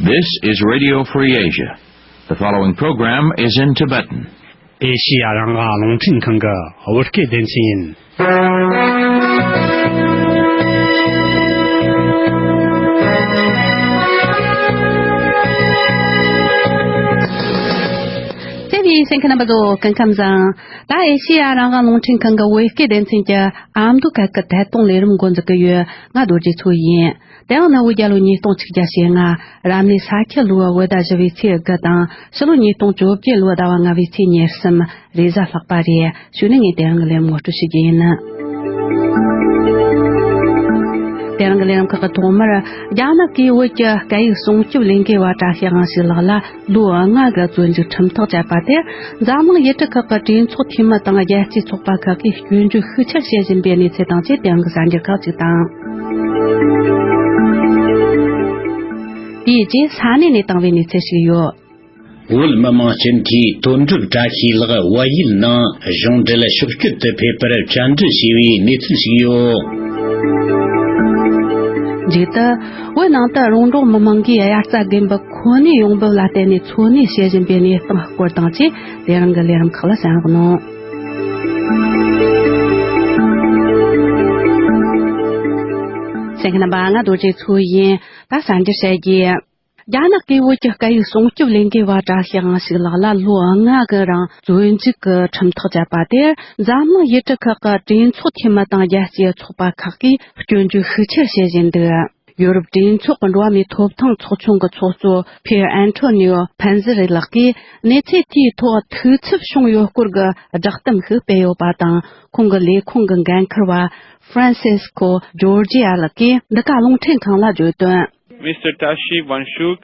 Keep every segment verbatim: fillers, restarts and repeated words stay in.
This is Radio Free Asia. The following program is in Tibetan. ཨེ་ཤི་ཡ་རང་དབང་རླུང་འཕྲིན་ཁང་གི་བོད་སྐད་སྡེ་ཚན་ཡིན། བརྩེ་བའི་གསན་མཁན་རྣམ་པ་ཚོ་སྐུ་ཁམས་བཟང་། ད་ཨེ་ཤི་ཡ་རང་དབང་རླུང་འཕྲིན་ཁང་གི་བོད་སྐད་སྡེ་ཚན་གྱི་ཨ་མདོ་ཁ་སྐད་ཐད་གཏོང་ལས་རིམ་འགོ་འཛུགས་ཀྱི་ཡོད། ང་རྡོ་རྗེ་མཚོ་ཡིན། དེ་ཡང་ན་བོད་རྒྱལ་ལོ་ཉིས་སྟོང་ཆིག་བརྒྱ་ཞེ་ལྔ། རབ་གནས་ས་ཁྱི་ལོའི་བོད་ཟླ་བཞི་བའི་ཚེས་དགུ་དང་ཕྱི་ལོ་ཉིས་སྟོང་བཅོ་བརྒྱད་ལོའི་ཟླ་བ་ལྔ་བའི་ཚེས་ཉེར་གསུམ། རེས་གཟའ་ལྷག་པ་རེད། གཞུག་ནས་ངས་དེ་རིང་གི་ལས་རིམ་ངོ་སྤྲོད་ཞུ་རྒྱུ་ཡིན། དེ་རིང་གི་ལས་རིམ་ཁག་གི་ཐོག་མར། རྒྱ་ནག་གིས་བོད་ཀྱི་སྐད་ཡིག་སྲུང་སྐྱོབ་ལས་འགུལ་བ་བཀྲ་ཤིས་དབང་ཕྱུག་ལགས་ལ་ལོ་ལྔ་གི་བཙོན་འཇུག་ཁྲིམས་ཐག་བཅད་པ་དེར། འཛམ་གླིང་ཡུལ་གྲུ་ཁག་གི་གྲོས་ཚོགས་འཐུས་མི་དང་རྒྱལ་སྤྱིའི་ཚོགས་པ་ཁག་གིས་སྐྱོན་བརྗོད་ཤུགས་ཆེར་བྱེད་བཞིན་པའི་གནས་ཚུལ་དང་བཅས་དེ་རིང་གི་གསར་འགྱུར་ཁག་ཅིག་དང་། དེའི་རྗེས་ས་གནས་ནས་བཏང་བའི་གནས་ཚུལ་ཞིག་ཡོད། བོད་མི་མང་སྤྱི་འཐུས་དོན་གྲུབ་བཀྲ་ཤིས་ལགས་བལ་ཡུལ་ནང་གཞུང་འབྲེལ་ཕྱོགས་སྐྱོད་དུ་ཕེབས་པར་བཅར་འདྲི་བྱས་པའི་གནས་ཚུལ་ཞིག་ཡོད། མཇུག་ཏུ། བོད་ནང་དུ་རོང་འབྲོག་མི་མང་གིས་དབྱར་རྩྭ་དགུན་འབུ་ཁོ་ནའི་ཡོང་འབབ་ལ་བརྟེན་ནས་འཚོ་གནས་བྱེད་བཞིན་པའི་གནས་སྟངས་སྐོར་དང་བཅས་དེ་རིང་གི་ལས་རིམ་ཁག་ལ་གསན་རོགས་གནང་། གསན་མཁན་རྣམ་པ། ང་རྡོ་རྗེ་མཚོ་ཡིན། ད་གསར་འགྱུར་བཤད་རྒྱུ། རྒྱ་ནག་གིས་བོད་ཀྱི་སྐད་ཡིག་སྲུང་སྐྱོབ་ལས་འགུལ་བ་བཀྲ་ཤིས་དབང་ཕྱུག་ལགས་ལ་ལོ་ལྔ་གི་རིང་བཙོན་འཇུག་གི་ཁྲིམས་ཐག་བཅད་པ་དེར། འཛམ་གླིང་ཡུལ་གྲུ་ཁག་གི་གྲོས་ཚོགས་འཐུས་མི་དང་རྒྱལ་སྤྱིའི་ཚོགས་པ་ཁག་གིས་སྐྱོན་བརྗོད་ཤུགས་ཆེར་བྱེད་བཞིན་འདུག། ཡོ་རོབ་གྲོས་ཚོགས་ཀྱི་འགྲོ་བ་མིའི་ཐོབ་ཐང་ཚོགས་ཆུང་གི་ཚོགས་གཙོ་ཕིར་ཨན་ཐོ་ནིའོ་ཕན་ཟི་རི་ལགས་ཀྱིས། གནས་ཚུལ་དེའི་ཐོག་ཐུགས་འཚབ་བྱུང་ཡོད་སྐོར་གྱི་བསྒྲགས་གཏམ་ཞིག་སྤེལ་ཡོད་པ་དང་། ཁོང་གི་ལས་ཁུངས་ཀྱི་འགན་འཁུར་བ་ཧྥ་རན་སིས་ཀོ་ཇོར་ཇི་ཡ་ལགས་ཀྱིས་འདི་ག་རླུང་འཕྲིན་ཁང་ལ་བརྗོད་དོན། Mister Tashi Wangchuk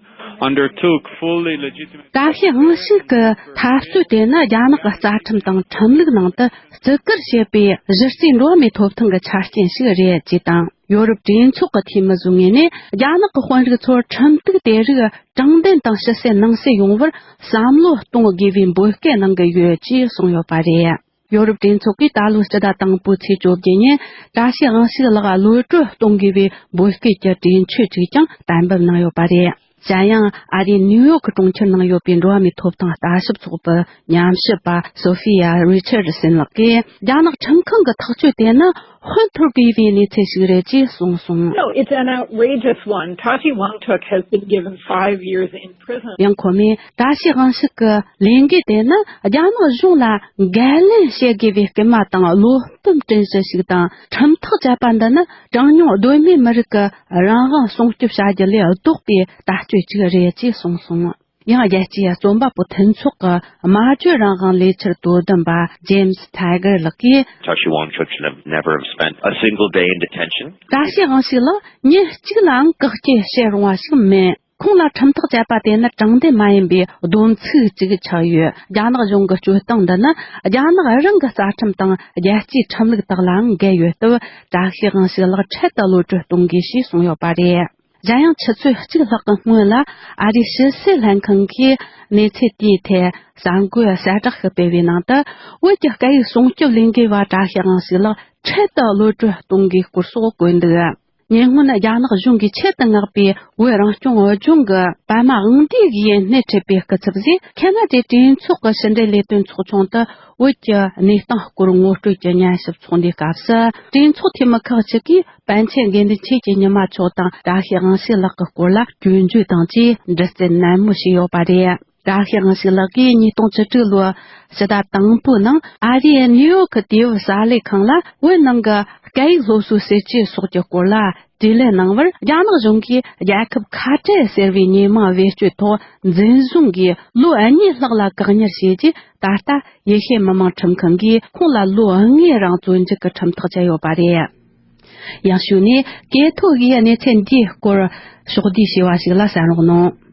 undertook fully legitimate བཀྲ་ཤིས་དབང་ཕྱུག་གི་འཐབ་རྩོད་དེ་ནི་རྒྱ་ནག་གི་རྩ་ཁྲིམས་དང་ཁྲིམས་ལུགས་ནང་དུ་བརྩི་བཀུར་བྱེད་པའི་གཞི་རྩའི་འགྲོ་བ་མིའི་ཐོབ་ཐང་གི་ཆ་རྐྱེན་ཞིག་རེད་ཅེས་དང་། ཡོ་རོབ་གྲོས་ཚོགས་ཀྱི་འཐུས་མི་ཚོའི་ངོས་ནས་རྒྱ་ནག་གི་དཔོན་རིགས་ཚོར་ཁྲིམས་གཏུག་དེ་རིགས་དྲང་བདེན་དང་ཕྱི་གསལ་ནང་གསལ་ཡོང་བར་བསམ་བློ་གཏོང་དགོས་པའི་འབོད་སྐུལ་གནང་གི་ཡོད་ཅེས་གསུངས་ཡོད་པ་རེད། ཡོ་རོབ་གྲོས་ཚོགས་ཀྱིས་ད་ལོའི་སྤྱི་ཟླ་དང་པོའི་ཚེས་བཅོ་བརྒྱད་ཉིན་བཀྲ་ཤིས་དབང་ཕྱུག་ལགས་གློད་གྲོལ་གཏོང་དགོས་པའི་འབོད་སྐུལ་གྱི་གྲོས་ཆོད་ཅིག་ཀྱང་གཏན་འབེབས་གནང་ཡོད་པ་རེད། གཞན་ཡང་ཨ་རིའི་ནིའུ་ཡོག་གི་གྲོང་ཁྱེར་ནང་ཡོད་པའི་འགྲོ་བ་མིའི་ཐོབ་ཐང་ལྟ་ཞིབ་ཚོགས་པའི་ཉམས་ཞིབ་པ་སོ་ཧྥི་ཡ་རི་ཆར་སན་ལགས་ཀྱིས། རྒྱ་ནག་ཁྲིམས་ཁང་གི་ཐག་གཅོད་དེ་ནི་ཧོན་འཐོར་དགོས་པའི་གནས་ཚུལ་ཞིག་རེད་ཅེས་གསུངས་སོང་། No, it's an outrageous one. Tashi Wangchuk has been given five years in prison. ཡང་ཁོ་མོས་བཀྲ་ཤིས་དབང་ཕྱུག་གི་ལས་འགུལ་དེ་ནི་རྒྱ་ནག་གཞུང་ལ་འགན་ལེན་བྱེད་དགོས་པའི་སྐུལ་མ་དང་བློ་སྤོབས་སྤྲིན་བཞིན་ཞིག་དང་། ཁྲིམས་ཐག་བཅད་པ་འདི་ནི་གྲངས་ཉུང་གདོད་མའི་མི་རིགས་ཀྱི་རང་དབང་སྲུང་སྐྱོབ་བྱ་རྒྱུ་ལས་ལྡོག་པའི་ལྟ་སྤྱོད་ཅིག་རེད་ཅེས་གསུངས་སོང་། ཡང་རྒྱལ་སྤྱིའི་རྩོམ་པ་པོ་མཐུན་ཚོགས་ཀྱི་སྨྲ་བརྗོད་རང་དབང་ལས་འཆར་དོ་དམ་པ་ཇེམ་སི་ཐའི་གར་ལགས་ཀྱིས། Tashi Wangchuk should have never have spent a single day in detention. བཀྲ་ཤིས་དབང་ཕྱུག་ལགས་ཉིན་གཅིག་ལའང་བཀག་སྐྱིལ་བྱེད་རུང་བ་ཞིག་མིན། ཁོང་ལ་ཁྲིམས་ཐག་བཅད་པ་དེ་ནི་དྲང་བདེན་མ་ཡིན་པའི་སྡོམ་ཚིག་ཅིག་ཆགས་ཡོད། རྒྱ་ནག་གཞུང་གི་སྤྱོད་སྟངས་འདི་ནི་རྒྱ་ནག་རང་གི་རྩ་ཁྲིམས་དང་རྒྱལ་སྤྱིའི་ཁྲིམས་ལུགས་དག་ལའང་འགལ་ཡོད་སྟབས། བཀྲ་ཤིས་དབང་ཕྱུག་ལགས་འཕྲལ་དུ་གློད་གྲོལ་གཏོང་དགོས་ཞེས་གསུངས་ཡོད་པ་རེད། གཞན་ཡང་ཆུ་ཚོད་གཅིག་ལྷག་གི་སྔོན་ལ་ཨ་རིའི་ཕྱི་སྲིད་ལྷན་ཁང་གིས་གནས་ཚུལ་དེའི་ཐད་གསར་འགོད་གསལ་བསྒྲགས་ཤིག་སྤེལ་བའི་ནང་དུ། བོད་ཀྱི་སྐད་ཡིག་སྲུང་སྐྱོབ་ལས་འགུལ་བ་བཀྲ་ཤིས་དབང་ཕྱུག་ལགས་འཕྲལ་དུ་གློད་གྲོལ་གཏོང་དགོས་སྐོར་སོགས་བཀོད་འདུག། ཉེ་སྔོན་རྒྱ་ནག་གཞུང་གིས་ཆེད་དུ་མངགས་པའི་བོད་རང་སྐྱོང་ཨུ་ལྗོངས་ཀྱི་པད་མ་དབང་འདུས་ཀྱིས་སྣེ་ཁྲིད་པའི་སྐུ་ཚབ་ཞིག་ཁེ་ན་ཌའི་གྲོས་ཚོགས་ཀྱི་ཕྱི་འབྲེལ་ལས་དོན་ཚོགས་ཆུང་དུ་བོད་ཀྱི་གནས་སྟངས་སྐོར་ངོ་སྤྲོད་ཀྱི་ཉན་ཞིབ་ཚོགས་འདུའི་སྐབས་སུ། གྲོས་ཚོགས་འཐུས་མི་ཁག་ཅིག་གིས་པཎ་ཆེན་དགེ་འདུན་ཆོས་ཀྱི་ཉི་མ་མཆོག་དང་བཀྲ་ཤིས་དབང་ཕྱུག་ལགས་ཀྱི་སྐོར་ལ་སྐྱོན་བརྗོད་དང་བཅས་འདྲི་རྩད་ནན་མོ་བྱས་ཡོད་པ་རེད། བཀྲ་ཤིས་དབང་ཕྱུག་ལགས་ཀྱིས་ཉིས་སྟོང་བཅུ་དྲུག་ལོའི་ཕྱི་ཟླ་དང་པོའི་ནང་ཨ་རིའི་ནིའུ་ཡོག་གི་དུས་བབ་གསར་ལས་ཁང་ལ་བོད་ནང་གི་སྐད་ཡིག་སློབ་གསོའི་སྲིད་ཇུས་སོགས་ཀྱི་སྐོར་ལ་དྲིས་ལན་གནང་བར། རྒྱ་ནག་གཞུང་གིས་རྒྱལ་ཁབ་ཁ་བྲལ་ཟེར་བའི་ཉེས་མིང་བེད་སྤྱོད་ཐོག་འཛིན་བཟུང་གིས་ལོ་གཉིས་ལྷག་ལ་བཀག་ཉར་བྱས་རྗེས། ད་ལྟ་ཡེ་ཤུའི་མི་དམངས་ཁྲིམས་ཁང་གིས་ཁོང་ལ་ལོ་ལྔའི་རིང་བཙོན་འཇུག་གི་ཁྲིམས་ཐག་བཅད་ཡོད་པ་རེད། ཡང་གཞུག་ནས་ཀེ་ཐོ་གིས་གནས་ཚུལ་འདིའི་སྐོར་ཕྱོགས་བསྡུས་བྱས་པ་ཞིག་ལ་གསན་རོགས་གནང་།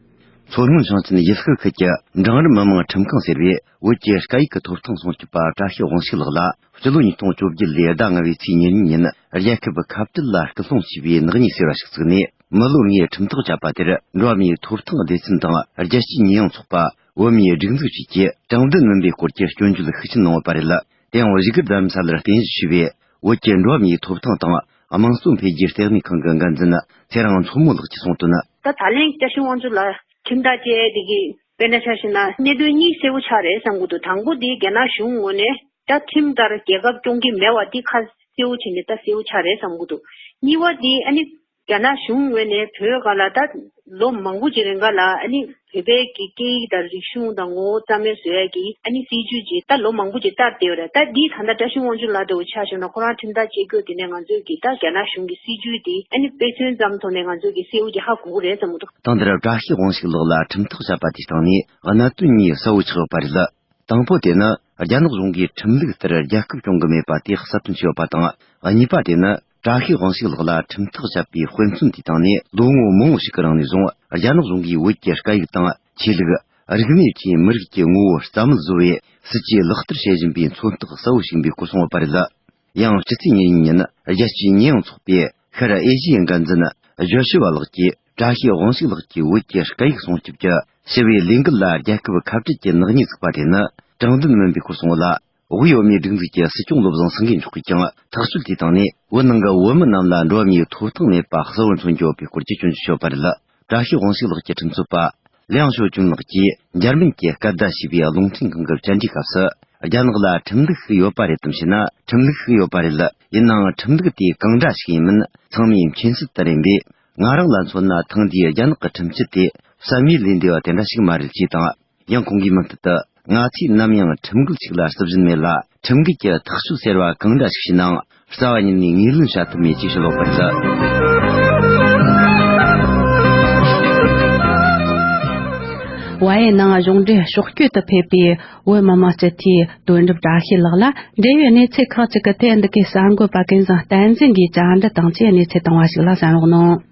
མཚོ་སྔོན་ཞིང་ཆེན་ཡུལ་ཤུལ་ཁུལ་གྱི་འབྲིང་རིམ་མི་དམངས་ཁྲིམས་ཁང་ཟེར་བས། བོད་ཀྱི་སྐད་ཡིག་གི་ཐོབ་ཐང་སྲུང་སྐྱོབ་པ་བཀྲ་ཤིས་དབང་ཕྱུག་ལགས་ལ་སྤྱི་ལོ་ཉིས་སྟོང་བཅོ་བརྒྱད་ལོའི་ཟླ་ལྔ་པའི་ཚེས་ཉེར་གཉིས་ཉིན་རྒྱལ་ཁབ་ཁ་བྲལ་ལ་སྐུལ་སློང་བྱས་པའི་ནག་ཉེས་ཟེར་བ་ཞིག་བཙུགས་ནས། མི་ལོ་ལྔའི་ཁྲིམས་ཐག་བཅད་པ་དེར། འགྲོ་བ་མིའི་ཐོབ་ཐང་སྡེ་ཚན་དང་རྒྱལ་སྤྱིའི་ཉེས་ཡངས་ཚོགས་པ། བོད་མིའི་སྒྲིག་འཛུགས་བཅས་ཀྱིས་དྲང་བདེན་མིན་པའི་སྐོར་གྱི་སྐྱོན་བརྗོད་ཤུགས་ཆེན་གནང་ཡོད་པ་རེད། དེ་ཡང་བཞུགས་སྒར་རྡ་རམ་ས་ལར་རྟེན་གཞི་བྱས་པའི་བོད་ཀྱི་འགྲོ་བ་མིའི་ཐོབ་ཐང་དང་ དམངས་གཙོ་འཕེལ་རྒྱས་ལྟེ་གནས་ཁང་གི་འགན་འཛིན་ཚེ་རིང་མཚོ་མོ་ལགས་ཀྱིས་གསུངས་དོན། ད་ད་ལན་བཀྲ་ཤིས་དབང་ཕྱུག་ལགས་ཁྲིམས་ཐག་བཅད་དེ་གི་དཔེར་ན་ཆ་བཞག་ན་གནད་དོན་གཉིས་གསལ་བོ་ཆགས་རེད་བསམ་གི་འདུག་དང་པོ་དེ་རྒྱ་ནག་གཞུང་ངོས་ནས་ད་ཁྲིམས་ལྟར་རྒྱལ་ཁབ་སྐྱོང་གི་མེད་པ་འདི་ཁ་གསལ་བོ་བྱས་ནས་ད་གསལ་བོ་ཆགས་རེད་བསམ་གི་འདུག་གཉིས་པ་དེ་ཨ་ནི། རྒྱ་ནག་གཞུང་ངོས་ནས་བོད་སྒང་ལ་ད་ལོ་མང་པོ་ཅིག་རིང་ག་ལ་ཨ་ནི་བོད་པའི་གི་སྐད་ཡིག་དང་རིག་གཞུང་དང་ངོ་བོ་རྩ་མེད་བཟོ་ཡ་གི་ཨ་ནི་སྲིད་ཇུས་ཅིག་ད་ལོ་མང་པོ་ཅིག་བསྟར་བསྡད་ཡོད་རེད། ད་འདི་ད་ལྟ་བཀྲ་ཤིས་དབང་ཕྱུག་ལགས་འདྲ་བོ་ཆ་བཞག་ན་ཁོ་རང་ཁྲིམས་ཐག་བཅད་རྒྱུ་དེ་ནས་ང་ཚོས་གི་ད་རྒྱ་ནག་གཞུང་གི་སྲིད་ཇུས་དེ་ཨ་ནི་དཔེ་མཚོན་ཙམ་ཐོག་ནས་ང་ཚོས་གི་གསལ་བོ་ཅིག་ཧ་གོ་གི་རེད་བསམ་གི་འདུག་ད་འདིར་བཀྲ་ཤིས་དབང་ཕྱུག་ལགས་ལ་ཁྲིམས་ཐག་བཅད་པ་དེའི་སྟེང་ནས་གནད་དོན་གཉིས་གསལ་བོ་ཆགས་ཡོད་པ་རེད། དང་པོ་དེ་ནི་རྒྱ་ནག་གཞུང་གིས་ཁྲིམས་ལུགས་ལྟར་རྒྱལ་ཁབ་སྐྱོང་གི་མེད་པ་དེ་གསལ་སྟོན་བྱས་ཡོད་པ་དང་། གཉིས་པ་དེ་ནི་བཀྲ་ཤིས་དབང་ཕྱུག་ལགས་ལ་ཁྲིམས་ཐག་བཅད་པའི་དཔེ་མཚོན་དེའི་སྟེང་ནས་ལོ་ངོ་མང་བོ་ཞིག་གི་རིང་ནས་བཟུང་རྒྱ་ནག་གཞུང་གིས་བོད་ཀྱི་སྐད་ཡིག་དང་ཆོས་ལུགས། རིག་གནས་བཅས་མི་རིགས་ཀྱི་ངོ་བོ་རྩ་མེད་བཟོ་བའི་སྲིད་ཇུས་ལག་བསྟར་བྱེད་བཞིན་པའི་མཚོན་རྟགས་གསལ་བོ་ཞིག་ཡིན་པའི་སྐོར་གསུངས་ཡོད་པ་རེད། ཡང་སྤྱི་ཚེས་ཉེར་གཉིས་ཉིན་རྒྱལ་སྤྱིའི་ཉེས་ཡངས་ཚོགས་པའི་ཤར་ཨེ་ཤི་ཡའི་འགན་འཛིན་ཇོ་ཤི་ཝ་ལགས་ཀྱིས་བཀྲ་ཤིས་དབང་ཕྱུག་ལགས་ཀྱིས་བོད་ཀྱི་སྐད་ཡིག་སྲུང་སྐྱོབ་ཀྱི་ཞི་བའི་ལས་འགུལ་ལ་རྒྱལ་ཁབ་ཁ་བྲལ་གྱི་ནག་ཉེས་བཙུགས་པ་དེ་ནི་དྲང་བདེན་མིན་པའི་སྐོར་གསུངས་ཡོད་ལ། དབུས་བོད་མིའི་སྒྲིག་འཛུགས་ཀྱི་སྲིད་སྐྱོང་བློ་བཟང་སེང་གེ་མཆོག་གིས་ཀྱང་ཐག་གཅོད་དེའི་སྟེང་ནས་བོད་ནང་གི་བོད་མི་རྣམས་ལ་འགྲོ་བ་མིའི་ཐོབ་ཐང་མེད་པ་གསལ་བོར་མཚོན་རྒྱུ་ཡོད་པའི་སྐོར་གྱི་སྐྱོན་བརྗོད་བྱས་ཡོད་པ་རེད། བཀྲ་ཤིས་དབང་ཕྱུག་ལགས་ཀྱི་ཁྲིམས་རྩོད་པ། ལིའང་ཞའོ་ཅུན་ལགས་ཀྱིས་འཇར་མན་གྱི་སྐད་བརྡ་ཞེས་པའི་རླུང་འཕྲིན་ཁང་གི་བཅར་འདྲིའི་སྐབས་སུ། རྒྱ་ནག་ལ་ཁྲིམས་ལུགས་ཤིག་ཡོད་པ་རེད་དམ་ཞེ་ན། ཁྲིམས་ལུགས་ཤིག་ཡོད་པ་རེད། ཡིན་ནའང་ཁྲིམས་ལུགས་དེ་གང་འདྲ་ཞིག་ཡིན་མིན་ཚང་མས་མཁྱེན་གསལ་ལྟར་ཡིན་པས། ང་རང་ལ་མཚོན་ན་ཐེངས་འདིའི་རྒྱ་ནག་གི་ཁྲིམས་ཆད་དེ་བསམ་ཡུལ་ལས་འདས་པ་དེ་འདྲ་ཞིག་མ་རེད་ཅེས་དང་། ཡང་ཁོང་གིས་མུ་མཐུད་དུ། ང་ཚོས་ནམ་ཡང་ཁྲིམས་འགལ་ཞིག་ལ་སྲིད་བཞིན་མེད་ལ། ཁྲིམས་འགལ་གྱི་ཐག་གཅོད་ཟེར་བ་གང་འདྲ་ཞིག་བྱས་ནའང་རྩ་བ་ཉིད་ནས་ངོས་ལེན་བྱ་ཐུབ་མེད་ཅེས་ཞུ་ལོག་པར་མཛད། བལ་ཡུལ་ནང་གཞུང་འབྲེལ་ཕྱོགས་བསྐྱོད་དུ་ཕེབས་པའི་བོད་མི་མང་སྤྱི་འཐུས་དོན་གྲུབ་བཀྲ་ཤིས་ལགས་ལ་འབྲེལ་ཡོད་གནས་ཚུལ་ཁག་ཅིག་གི་ཐད་འདི་གའི་གསར་འགོད་པ་ཀུན་བཟང་བསྟན་འཛིན་གྱིས་བཅར་འདྲི་དང་བཅས་གནས་ཚུལ་བཏང་བ་ཞིག་ལ་གསན་རོགས་གནང་།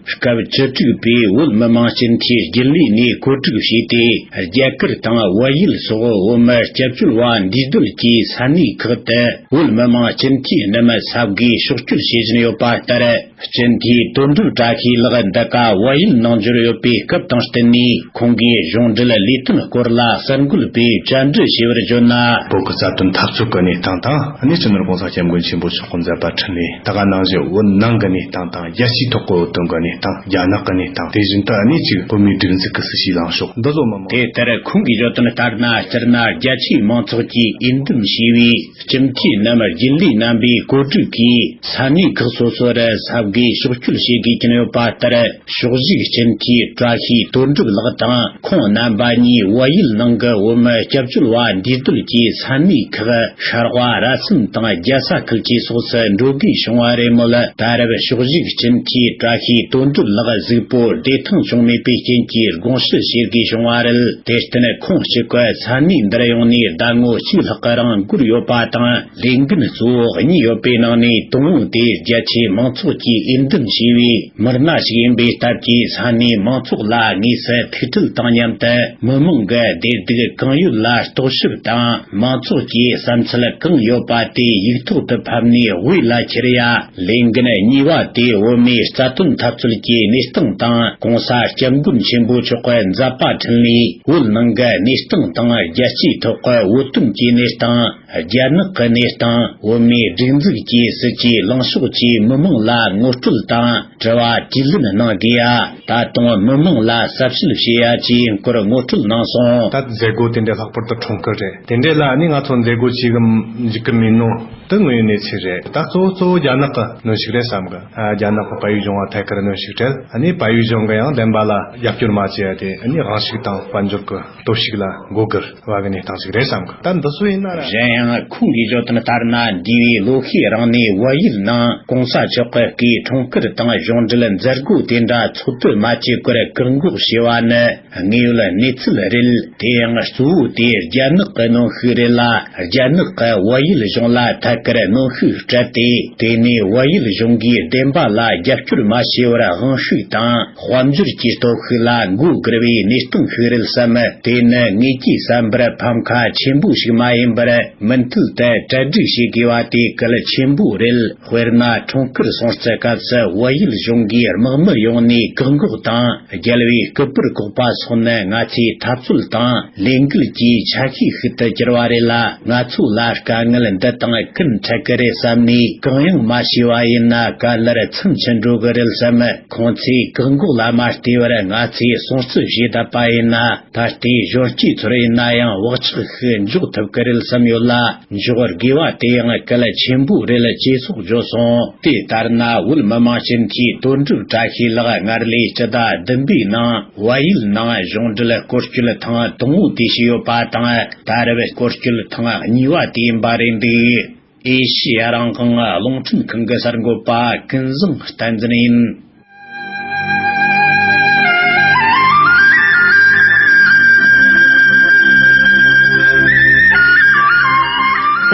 སྐབས་བཅུ་དྲུག་པའི་བོད་མི་མང་སྤྱི་འཐུས་རྒྱུན་ལས་ནས་བཀོད་སྒྲིག་བྱས་ཏེ། རྒྱ་གར་དང་བལ་ཡུལ་སོགས་བོད་མི་སྐྱབས་བཅོལ་བ་འདུས་སྡོད་ཀྱི་ས་གནས་ཁག་ཏུ་བོད་མི་མང་སྤྱི་འཐུས་རྣམས་ས་བགོས་ཕྱོགས་བསྐྱོད་བྱེད་བཞིན་ཡོད་པ་ལྟར། སྤྱི་འཐུས་དོན་གྲུབ་བཀྲ་ཤིས་ལགས་འདི་ག་བལ་ཡུལ་ནང་འབྱོར་ཡོད་པའི་སྐབས་དང་བསྟུན་ནས། ཁོང་གིས་གཞུང་འབྲེལ་ལས་དོན་སྐོར་ལ་གསར་འགོད་པས་བཅར་འདྲི་བྱས་པར་བརྗོད་ན། བོད་ཀྱི་རྩ་དོན་འཐབ་རྩོད་ཀྱི་གནས་སྟངས་དང་། ཨ་ནི་སྤྱི་ནོར་༸གོང་ས་༸སྐྱབས་མགོན་ཆེན་པོ་མཆོག་གི་མཛད་པ་འཕྲིན་ལས། ད་ག་ནང་བཞིན་བོད་ནང་གི་གནས་སྟངས་དང་། རྒྱལ་སྤྱིའི་ཐོག་གི་བོད་དོན་གྱི་གནས་སྟངས། རྒྱ་ནག་གི་གནས་སྟངས། དེ་བཞིན་དུ་ཨ་ནི་ཅིག་བོད་མིའི་སྒྲིག་འཛུགས་ཀྱི་སྲིད་བྱུས་ལངས་ཕྱོགས་འདི་ཚོ་མི་མང་། དེ་ལྟར་ཁོང་གིས་བརྗོད་དོན་ལྟར་ན། སྤྱིར་ན་རྒྱ་ཆེའི་མང་ཚོགས་ཀྱིས་འོས་འདེམས་བྱས་པའི་སྤྱི་འཐུས་རྣམས་རྒྱུན་ལས་རྣམ་པའི་བཀོད་སྒྲིག་གིས་ས་གནས་ཁག་སོ་སོར་ས་བགོས་ཕྱོགས་བསྐྱོད་བྱེད་དགོས་ཀྱིན་ཡོད་པ་ལྟར། ཕྱོགས་བཞུགས་སྤྱི་འཐུས་བཀྲ་ཤིས་དོན་གྲུབ་ལགས་དང་། ཁོང་རྣམ་པ་གཉིས་བལ་ཡུལ་ནང་གི་བོད་མི་སྐྱབས་བཅོལ་བ་འདུས་སྡོད་ཀྱི་ས་གནས་ཁག་ཤར་དབ་ར་སུན་དང་རྒྱལ་ས་ཁུལ་གྱི་ཕྱོགས་སུ་འགྲོ་དགོས་བྱུང་བ་རེད་མོད། ད་རེབ་ཕྱོགས་བཞུགས་སྤྱི་འཐུས་བཀྲ་ཤིས་དོན་གྲུབ་ལགས་གཟུགས་པོ་བདེ་ཐང་བྱུང་མེད་པའི་རྐྱེན་གྱིས་དགོངས་ཞུ་བྱེད་དགོས་བྱུང་བ་རེད། དེར་བརྟེན་ཁོང་གཅིག་པུ་ས་གནས་འདིར་ཡོང་ནས་ཟླ་ངོ་གཅིག་ལྷག་གི་རིང་འགོར་ཡོད་པ་དང་། ལས་འགན་གཙོ་བོ་གཉིས་ཡོད་པའི་ནང་ནས་དང་པོ་དེ་རྒྱ་ཆེའི་མང་ཚོགས་ཀྱིས་འོས་འདེམས་བྱས་པའི་མི་སྣ་ཞིག་ཡིན་པའི་སྟབས་ཀྱིས། ས་གནས་མང་ཚོགས་ལ་དངོས་སུ་ཐུག་འཕྲད་དང་མཉམ་དུ། མི་མང་གི་བདེ་སྡུག་གང་ཡོད་ལ་རྟོག་ཞིབ་དང་། མང་ཚོགས་ཀྱི་བསམ་ཚུལ་གང་ཡོད་པ་དེ་ཡིག་ཐོག་ཏུ་ཕབ་ནས་དབུས་ལ་འཁྱེར་ཡ། ལས་འགན་གཉིས་པ་དེ་བོད་མིའི་རྩ་དོན་འཐབ་རྩོད་ཀྱི་གནས་སྟངས་དང་། ༸གོང་ས་༸སྐྱབས་མགོན་ཆེན་པོ་མཆོག་གི་མཛད་པ་འཕྲིན་ལས། བོད་ནང་གི་གནས་སྟངས་དང་། རྒྱལ་སྤྱིའི་ཐོག་གི་བོད་དོན་གྱི་གནས་སྟངས། རྒྱ་ནག་གི་གནས་སྟངས། བོད་མིའི་སྒྲིག་འཛུགས་ཀྱི་སྲིད་ཇུས་ལངས་ཕྱོགས་བཅས་མི་མང་ལ་ངོ་སྤྲོད་དང་། དྲི་བ་དྲིས་ལན་གནང་དགོས་ཡ། ད་དུང་མི་མང་ལ་ཟབ་ཞུ་བྱེད་ཡ་བཅས་སྐོར་ངོ་སྤྲོད་གནང་སོང་། ད་མཛད་སྒོ་དེ་འདྲ་ལྷག་པར་དུ་འཁྲུངས་སྐར་རེད། དེ་འདྲ་ལ་ནི་ང་ཚོ་མཛད་སྒོ་བྱེད་གི་འཇུག་གི་མིན་ནོ། དེ་དངོས་ཡོད་གནས་ཚུལ་རེད། ད་གཙོ་བོ་གཙོ་བོ་རྒྱ་ནག་གི་གནོན་ཤུགས་རེད་བསམ་གི། ཨ། རྒྱ་ནག་གི་བལ་ཡུལ་གཞུང་བ་ཐད་ཀར་གནོན་ཤུགས་སྤྲད། ཨ་ནི་བལ་ཡུལ་གཞུང་གི་ཡང་བདེན་པ་ལ་རྒྱབ་སྐྱོར་མ་བྱས་ཏེ། ཨ་ནི་དབང་ཤུགས་དང་དཔལ་འབྱོར་གྱི་སྟོབས་ཤུགས་ལ་མགོ་སྒུར་བ་གི་གནས་སྟངས་ཤིག་རེད་བསམ་གི། ད་འདི་ཚོ་ཡིན་ན་ར། གཞན་ཡང་ཁོང་གིས་བརྗོད་དོན་ལྟར་ན། འདས་པའི་ལོ་ཤས་རིང་ནས་བལ་ཡུལ་ནང་༸གོང་ས་མཆོག་གི་སྐུའི་འཁྲུངས་སྐར་དང་གཞུང་འབྲེལ་མཛད་སྒོ་དེ་འདྲ་ཚོགས་དུ་མ་བྱེད་སྐོར་བཀག་འགོག་བྱས་པ་ནི། དངོས་ཡོད་གནས་ཚུལ་རེད། དེ་ཡང་གཙོ་བོ་དེ་རྒྱ་ནག་གི་གནོན་ཤུགས་རེད་ལ། རྒྱ་ནག་གིས་བལ་ཡུལ་གཞུང་ལ་ཐད་ཀར་གནོན་ཤུགས་སྤྲད་དེ། དེ་ནས་བལ་ཡུལ་གཞུང་གིས་བདེན་པ་ལ་རྒྱབ་སྐྱོར་མ་བྱས་པར་དབང་ཤུགས་དང་དཔལ་འབྱོར་གྱི་སྟོབས་ཤུགས་ལ་མགོ་སྒུར་བའི་གནས་སྟངས་ཤིག་རེད་བསམ། དེ་ནི་ངེད་ཀྱིས་བསམ་པར་ཕམ་ཁ་ཆེན་པོ་ཞིག་མ་ཡིན་པར། མུ་མཐུད་དུ་གྲ་སྒྲིག་བྱེད་དགོས་པ་དེ་གལ་ཆེན་པོ་རེད། དཔེར་ན། ཁྲུང་ཁུར་སྲུང་བརྩི་སྐབས་སུ་བལ་ཡུལ་གཞུང་གིས་དམག་མི་ཡོང་ནས་བཀག་འགོག་དང་། རྒྱལ་བའི་སྐུ་པར་བཀོག་པ་སོགས་ནི་ང་ཚོའི་འཐབ་རྩོད་དང་ལས་འགུལ་གྱི་ཆ་ཤས་ཤིག་ཏུ་གྱུར་པ་རེད་ལ། ང་ཚོ་ལ་དཀའ་ངལ་འདི་དང་ཀུན་འཕྲད་ཀྱི་རེད་བསམ་ནས་གང་ཡང་མ་བྱས་པ་ཡིན་ན། ག་ལེར་མཚམས་ཆད་འགྲོ་གི་རེད་བསམ། ཁོང་ཚོས་བཀག་འགོག་ལ་མ་བལྟས་པར་ང་ཚོས་སྲུང་བརྩི་བྱས་བསྡད་པ་ཡིན་ན། ད་ལྟའི་གཞོན་སྐྱེས་ཚོར་ཡིན་ན་ཡང་བག་ཆགས་ཤིག་འཇོག་ཐུབ་ཀྱི་རེད་བསམ་ཡོད་ལ། འཇོག་དགོས་པ་དེ་ཡང་གལ་ཆེན་པོ་རེད། ཅེས་སོགས་བརྗོད་སོང་། དེ་ལྟར་ན། བོད་མི་མང་སྤྱི་འཐུས་དོན་གྲུབ་བཀྲ་ཤིས་ལགས་སྔར་ལོའི་སྤྱི་ཟླ་བདུན་པའི་ནང་བལ་ཡུལ་ནང་གཞུང་འབྲེལ་སྐོར་སྐྱོད་ཐེངས་དང་པོ་དེ་བྱས་ཡོད་པ་དང་། ད་རེབ་སྐོར་སྐྱོད་ཐེངས་གཉིས་པ་དེ་ཡིན་པ་རེད་འདུག། ཨེ་ཤི་ཡ་རང་དབང་རླུང་འཕྲིན་ཁང་གི་གསར་འགོད་པ་ཀུན་བཟང་བསྟན་འཛིན་ཡིན།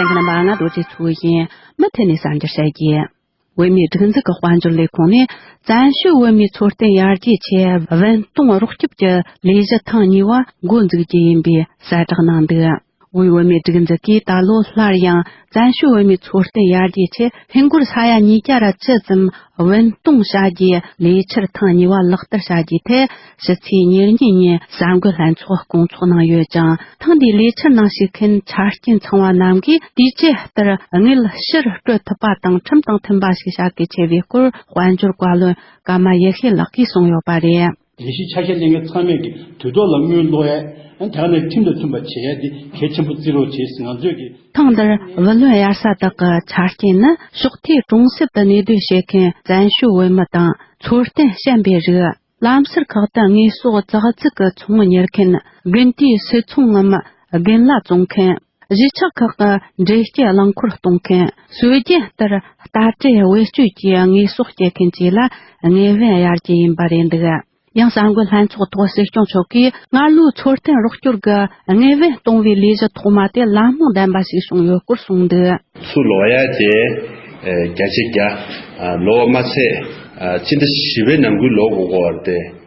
གསན་མཁན་རྣམ་པ། ང་རྡོ་རྗེ་མཚོ་ཡིན། མུ་མཐུད་ནས་གསར་འགྱུར་བཤད་རྒྱུ། བོད་མིའི་སྒྲིག་འཛུགས་ཀྱི་དཔལ་འབྱོར་ལས་ཁུངས་ནས་བཙན་བྱོལ་བོད་མིའི་འཚོ་རྟེན་ཡར་རྒྱས་ཆེད་བུན་གཏོང་རོགས་སྐྱོབ་ཀྱི་ལས་གཞི་ཐེངས་གཉིས་པ་འགོ་འཛུགས་རྒྱུ་ཡིན་པའི་གསལ་བསྒྲགས་གནང་འདུག། དབུས་བོད་མིའི་སྒྲིག་འཛུགས་ཀྱིས་ད་ལོ་སླར་ཡང་བཙན་བྱོལ་བོད་མིའི་འཚོ་རྟེན་ཡར་རྒྱས་ཆེད་ཧིན་སྒོར་ས་ཡ་ཉིས་བརྒྱ་ར་བཅུ་ཙམ་བུན་གཏོང་བྱ་རྒྱུའི་ལས་འཆར་ཐེངས་གཉིས་པ་ལག་བསྟར་བྱ་རྒྱུའི་ཐད། ཕྱི་ཚེས་ཉེར་གཉིས་ཉིན་གསར་འགོད་ལྷན་ཚོགས་སྐོང་ཚོགས་གནང་ཡོད་ཅིང་། ཐེངས་འདིའི་ལས་འཆར་ནང་ཞུགས་མཁན་ཆ་རྐྱེན་ཚང་བ་རྣམས་ཀྱིས་དུས་བཅད་ལྟར་དངུལ་ཕྱིར་སྤྲོད་ཐུབ་པ་དང་ཁྲིམས་དང་མཐུན་པ་ཞིག་བྱ་དགོས་ཆེ་བའི་སྐོར། དཔལ་འབྱོར་བཀའ་བློན་ཀརྨ་ཡེ་ཤེས་ལགས་ཀྱིས་གསུངས་ཡོད་པ་རེད། ལས་གཞི་ཆ་ཤས་ལེན་མཁན་ཚང་མས་ཀྱི་དུས་ཐོག་ལ་དངུལ་སློག་ཡ། ཨ་ནི་དེ་ག་ནས་ཁྲིམས་དང་མཐུན་པ་བྱེད་ཡ་དེ་གལ་ཆེན་པོ་བརྩི་རོགས་བྱེད། ང་ཚོས་ཀྱི། ཐེངས་འདིར་བུ་ལོན་གཡར་ས་དག་གི་ཆ་རྐྱེན་ནི། ཕྱོགས་མཐའི་གྲོང་གསེབ་ཏུ་གནས་སྡོད་བྱེད་མཁན་བཙན་བྱོལ་བོད་མི་དང་། འཚོ་རྟེན་ཞན་པའི་རིགས། ལམ་སར་ཁག་ཏུ་དངོས་ཟོག་ཙག་ཙིག་གི་ཚོང་གཉེར་མཁན། དགུན་དུས་སིལ་ཚོང་ངམ་རྒན་ལྭ་བཙོང་མཁན། གཞིས་ཆགས་ཁག་གི་འདྲེ་སྐྱེས་རླངས་འཁོར་གཏོང་མཁན། སྲོལ་རྒྱུན་ལྟར་རྟ་དྲེལ་བེད་སྤྱོད་ཀྱིས་དངོས་ཟོག་སྐྱེལ་མཁན་བཅས་ལ་དངུལ་བུན་གཡར་རྒྱུ་ཡིན་པ་རེད་འདུག། ཡང་གསར་འགོད་ལྷན་ཚོགས་ཐོག་སྲིད་སྐྱོང་མཆོག་གིས་སྔར་ལོའི་འཚོ་རྟེན་རོགས་སྐྱོར་གྱི་དངུལ་བུན་གཏོང་བའི་ལས་གཞི་ཐོག་མ་དེ་ལམ་ལྷོང་ལྡན་པ་ཞིག་བྱུང་ཡོད་སྐོར་གསུངས་འདུག། ཚུར་ལོག་ཡ་དེ་བརྒྱ་ཆ་བརྒྱ། ལོ་མ་ཚད་ཕྱི་ཟླ་བཞི་པའི་ནང་ཁུལ་ལོག་དགོས་ཀྱི་ཡོད་རེད།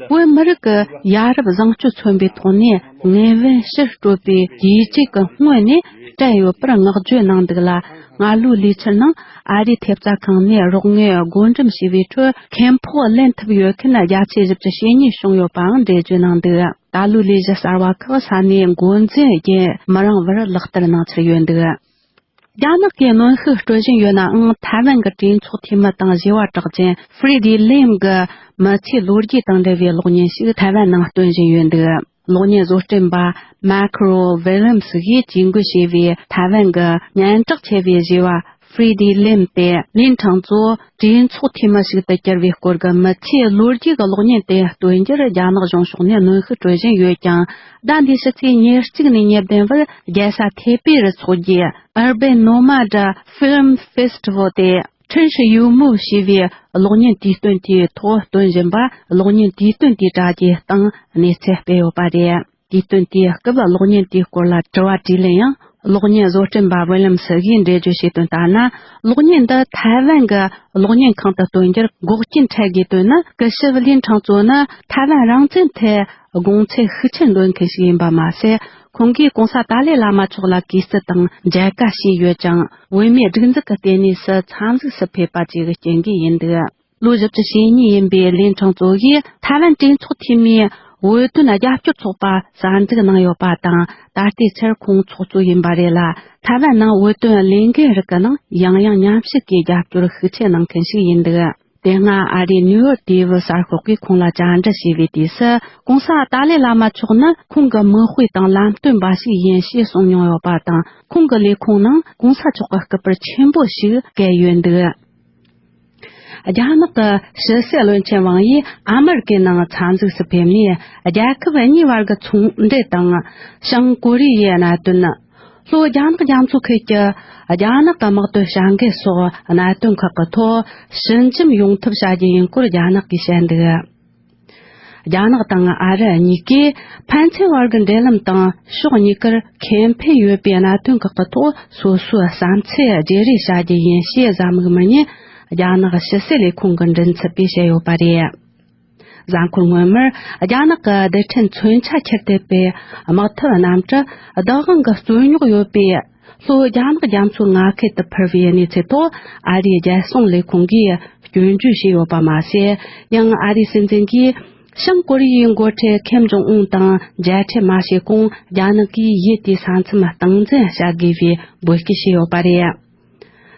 བོད་མི་རིགས་ཀྱི་ཡ་རབས་བཟང་སྤྱོད་མཚོན་པའི་ཐོག་ནས་དངུལ་བུན་ཕྱིར་སྤྲོད་པའི་དུས་ཚིགས་ཀྱི་སྔོན་ནས་སྤྲད་ཡོད་པར་བསྔགས་བརྗོད་གནང་འདུག་ལ། སྔ་ལོའི་ལས་འཆར་ནང་ཨ་རིའི་ཐེབས་རྩ་ཁང་ནས་རོགས་དངུལ་བགོ་འགྲེམས་བྱས་པའི་ཁྲོད། ཁེ་ཕོགས་ལེན་ཐུབ་ཡོད་མཁན་བརྒྱ་ཆ་བཞི་བཅུ་ཞེ་གཉིས་བྱུང་ཡོད་པའང་འགྲེལ་བརྗོད་གནང་འདུག། ད་ལོའི་ལས་གཞི་གསར་བ་ཁག་ས་གནས་འགོ་འཛིན་བརྒྱུད་མི་རིང་བར་ལག་བསྟར་གནང་འཆར་ཡོད་འདུག། རྒྱ་ནག་གིས་གནོན་ཤུགས་སྤྲོད་བཞིན་ཡོད་ནའང་། ཐའེ་ཝན་གྱི་གྲོས་ཚོགས་འཐུས་མི་དང་བཞི་བ་གྲགས་ཅན་ཧྥི་རི་ལེམ་གྱི་མི་ཚེའི་ལོ་རྒྱུས་དང་འབྲེལ་བའི་གློག་བརྙན་ཞིག་ཐའེ་ཝན་ནང་སྟོན་བཞིན་ཡོད་འདུག། གློག་བརྙན་བཟོ་སྐྲུན་པ་མཱ་ཁུ་རོ་ཝི་ལེམ་སི་ཡིས་ཇུས་འགོད་བྱས་པའི་ཐའེ་ཝན་གྱི་སྙན་གྲགས་ཆེ་བའི་བཞི་བ་ཧྥི་རི་ལེམ་སྟེ། ལིན་ཁྲང་ཙོ་གྲོས་ཚོགས་འཐུས་མི་ཞིག་ཏུ་གྱུར་བའི་སྐོར་གྱི་མི་ཚེའི་ལོ་རྒྱུས་ཀྱི་གློག་བརྙན་དེ་སྟོན་རྒྱུར་རྒྱ་ནག་གཞུང་ཕྱོགས་ནས་གནོན་ཤུགས་སྤྲོད་བཞིན་ཡོད་ཀྱང་། ཟླ་འདིའི་ཕྱི་ཚེས་ཉེར་གཅིག་ནས་ཉེར་བདུན་བར་རྒྱལ་ས་ཐེ་པེ་རུ་འཚོགས་རྒྱུའི་Urban Nomad Film Festival དེ། ཁྲིན་ཧྲི་ཡུ་མུ་ཞེས་པའི་གློག་བརྙན་དུས་སྟོན་དེའི་ཐོག་སྟོན་བཞིན་པ། གློག་བརྙན་དུས་སྟོན་དེའི་དྲ་རྒྱའི་སྟེང་གནས་ཚུལ་སྤེལ་ཡོད་པ་རེད། དུས་སྟོན་དེའི་སྐབས་གློག་བརྙན་དེའི་སྐོར་ལ་དྲི་བ་དྲིས་ལན་ཡང་། གློག་བརྙན་བཟོ་སྐྲུན་པ་ཝི་ལམ་སི་གིས་འགྲེལ་བརྗོད་བྱས་དོན་ལྟར་ན། གློག་བརྙན་འདི་ཐའེ་ཝན་གྱི་གློག་བརྙན་ཁང་དུ་སྟོན་རྒྱུར་འགོག་རྐྱེན་འཕྲད་དགོས་དོན་ནི། སྐུ་ཞབས་ལིན་ཁྲང་ཙོ་ནི་ཐའེ་ཝན་རང་བཙན་ཐད་དགོངས་ཚུལ་ཤུགས་ཆེར་འདོན་མཁན་ཞིག་ཡིན་པ་མ་ཟད། ཁོང་གིས་གོང་ས་ཏཱ་ལའི་བླ་མ་མཆོག་ལ་གུས་བརྩི་དང་མཇལ་ཁ་བྱས་ཡོད་ཀྱང་། བོད་མིའི་སྒྲིག་འཛུགས་ཀྱི་ལྟེ་གནས་སུ་འཚམས་གཟིགས་སུ་ཕེབས་པ་བཅས་ཀྱི་རྐྱེན་གྱིས་ཡིན་འདུག། ལོ་བཞི་བཅུ་ཞེ་གཉིས་ཡིན་པའི་ལིན་ཁྲང་ཙོ་ཡིས་ཐའེ་ཝན་གྲོས་ཚོགས་འཐུས་མིའི་བོད་དོན་རྒྱབ་སྐྱོར་ཚོགས་པ་གསར་འཛུགས་གནང་ཡོད་པ་དང་། ད་ལྟའི་ཆར་ཁོང་ཚོགས་གཙོ་ཡིན་པ་རེད་ལ། ཐའེ་ཝན་ནང་བོད་དོན་ལས་འགུལ་རིགས་ཀྱི་ནང་ཡང་ཡང་མཉམ་ཞུགས་ཀྱིས་རྒྱབ་སྐྱོར་ཤུགས་ཆེ་གནང་མཁན་ཞིག་ཡིན་འདུག། དེ་སྔ་ཨ་རིའི་ནིའུ་ཡོག་དེའི་གསར་ཤོག་གིས་ཁོང་ལ་བཅར་འདྲི་བྱས་པའི་དུས་སུ། གོང་ས་ཏཱ་ལའི་བླ་མ་མཆོག་ནི་ཁོང་གི་མིག་དཔེ་དང་ལམ་སྟོན་པ་ཞིག་ཡིན་ཞེས་གསུངས་མྱོང་ཡོད་པ་དང་། ཁོང་གི་ལས་ཁུངས་ནང་གོང་ས་མཆོག་གི་སྐུ་པར་ཆེན་པོ་ཞིག་བཀལ་ཡོད་འདུག། རྒྱ་ནག་གི་ཕྱི་སྲིད་བློན་ཆེན་ཝང་ཡིས་ཨ་མེ་རི་ཀའི་ནང་འཚམས་གཟིགས་སུ་ཕེབས་ནས། རྒྱལ་ཁབ་གཉིས་བར་གྱི་ཚོང་འབྲེལ་དང་། བྱང་ཀོ་རི་ཡའི་གནད་དོན། ལྷོ་རྒྱ་ནག་རྒྱ་མཚོ་ཁུལ་གྱི་རྒྱ་ནག་གི་དམག་དོན་བྱ་འགུལ་སོགས་གནད་དོན་ཁག་གི་ཐོག་ཞི་འཇམ་ཡོང་ཐབས་བྱ་རྒྱུ་ཡིན་སྐོར་རྒྱ་ནག་གིས་བཤད་འདུག། རྒྱ་ནག་དང་ཨ་རི་གཉིས་ཀས་ཕན་ཚུན་བར་གྱི་འབྲེལ་ལམ་དང་ཕྱོགས་གཉིས་ཀར་ཁེ་ཕན་ཡོད་པའི་གནད་དོན་ཁག་གི་ཐོག་སོ་སོའི་བསམ་ཚུལ་བརྗེ་རེས་བྱ་རྒྱུ་ཡིན་ཞེས་གཟའ་མིག་དམར་ཉིན་རྒྱ་ནག་ཕྱི་སྲིད་ལས་ཁུངས་ཀྱི་མགྲིན་ཚབ་པས་བཤད་ཡོད་པ་རེད། གཟའ་འཁོར་སྔོན་མར་རྒྱ་ནག་གི་རྡུལ་ཕྲན་མཚོན་ཆ་ཁྱེར་ཐེབས་པའི་དམག་འཐབ་གནམ་གྲུ་བདག་དབང་གི་རྩོད་རྙོག་ཡོད་པའི་ལྷོ་རྒྱ་ནག་རྒྱ་མཚོའི་མངའ་ཁུལ་དུ་འཕུར་བའི་གནས་ཚུལ་ཐོག་ཨ་རིའི་རྒྱལ་སྲུང་ལས་ཁུངས་ཀྱིས་སྐྱོན་བརྗོད་བྱས་ཡོད་པ་མ་ཟད། ཡང་ཨ་རིའི་སྲིད་འཛིན་གྱིས་བྱང་ཀོ་རི་ཡའི་འགོ་ཁྲིད་ཁེམ་ཇོང་ཨུན་དང་མཇལ་འཕྲད་མ་བྱས་གོང་རྒྱ་ནག་གིས་ཡུལ་དེའི་ས་མཚམས་སྟངས་འཛིན་བྱ་དགོས་པའི་འབོད་སྐུལ་བྱས་ཡོད་པ་རེད།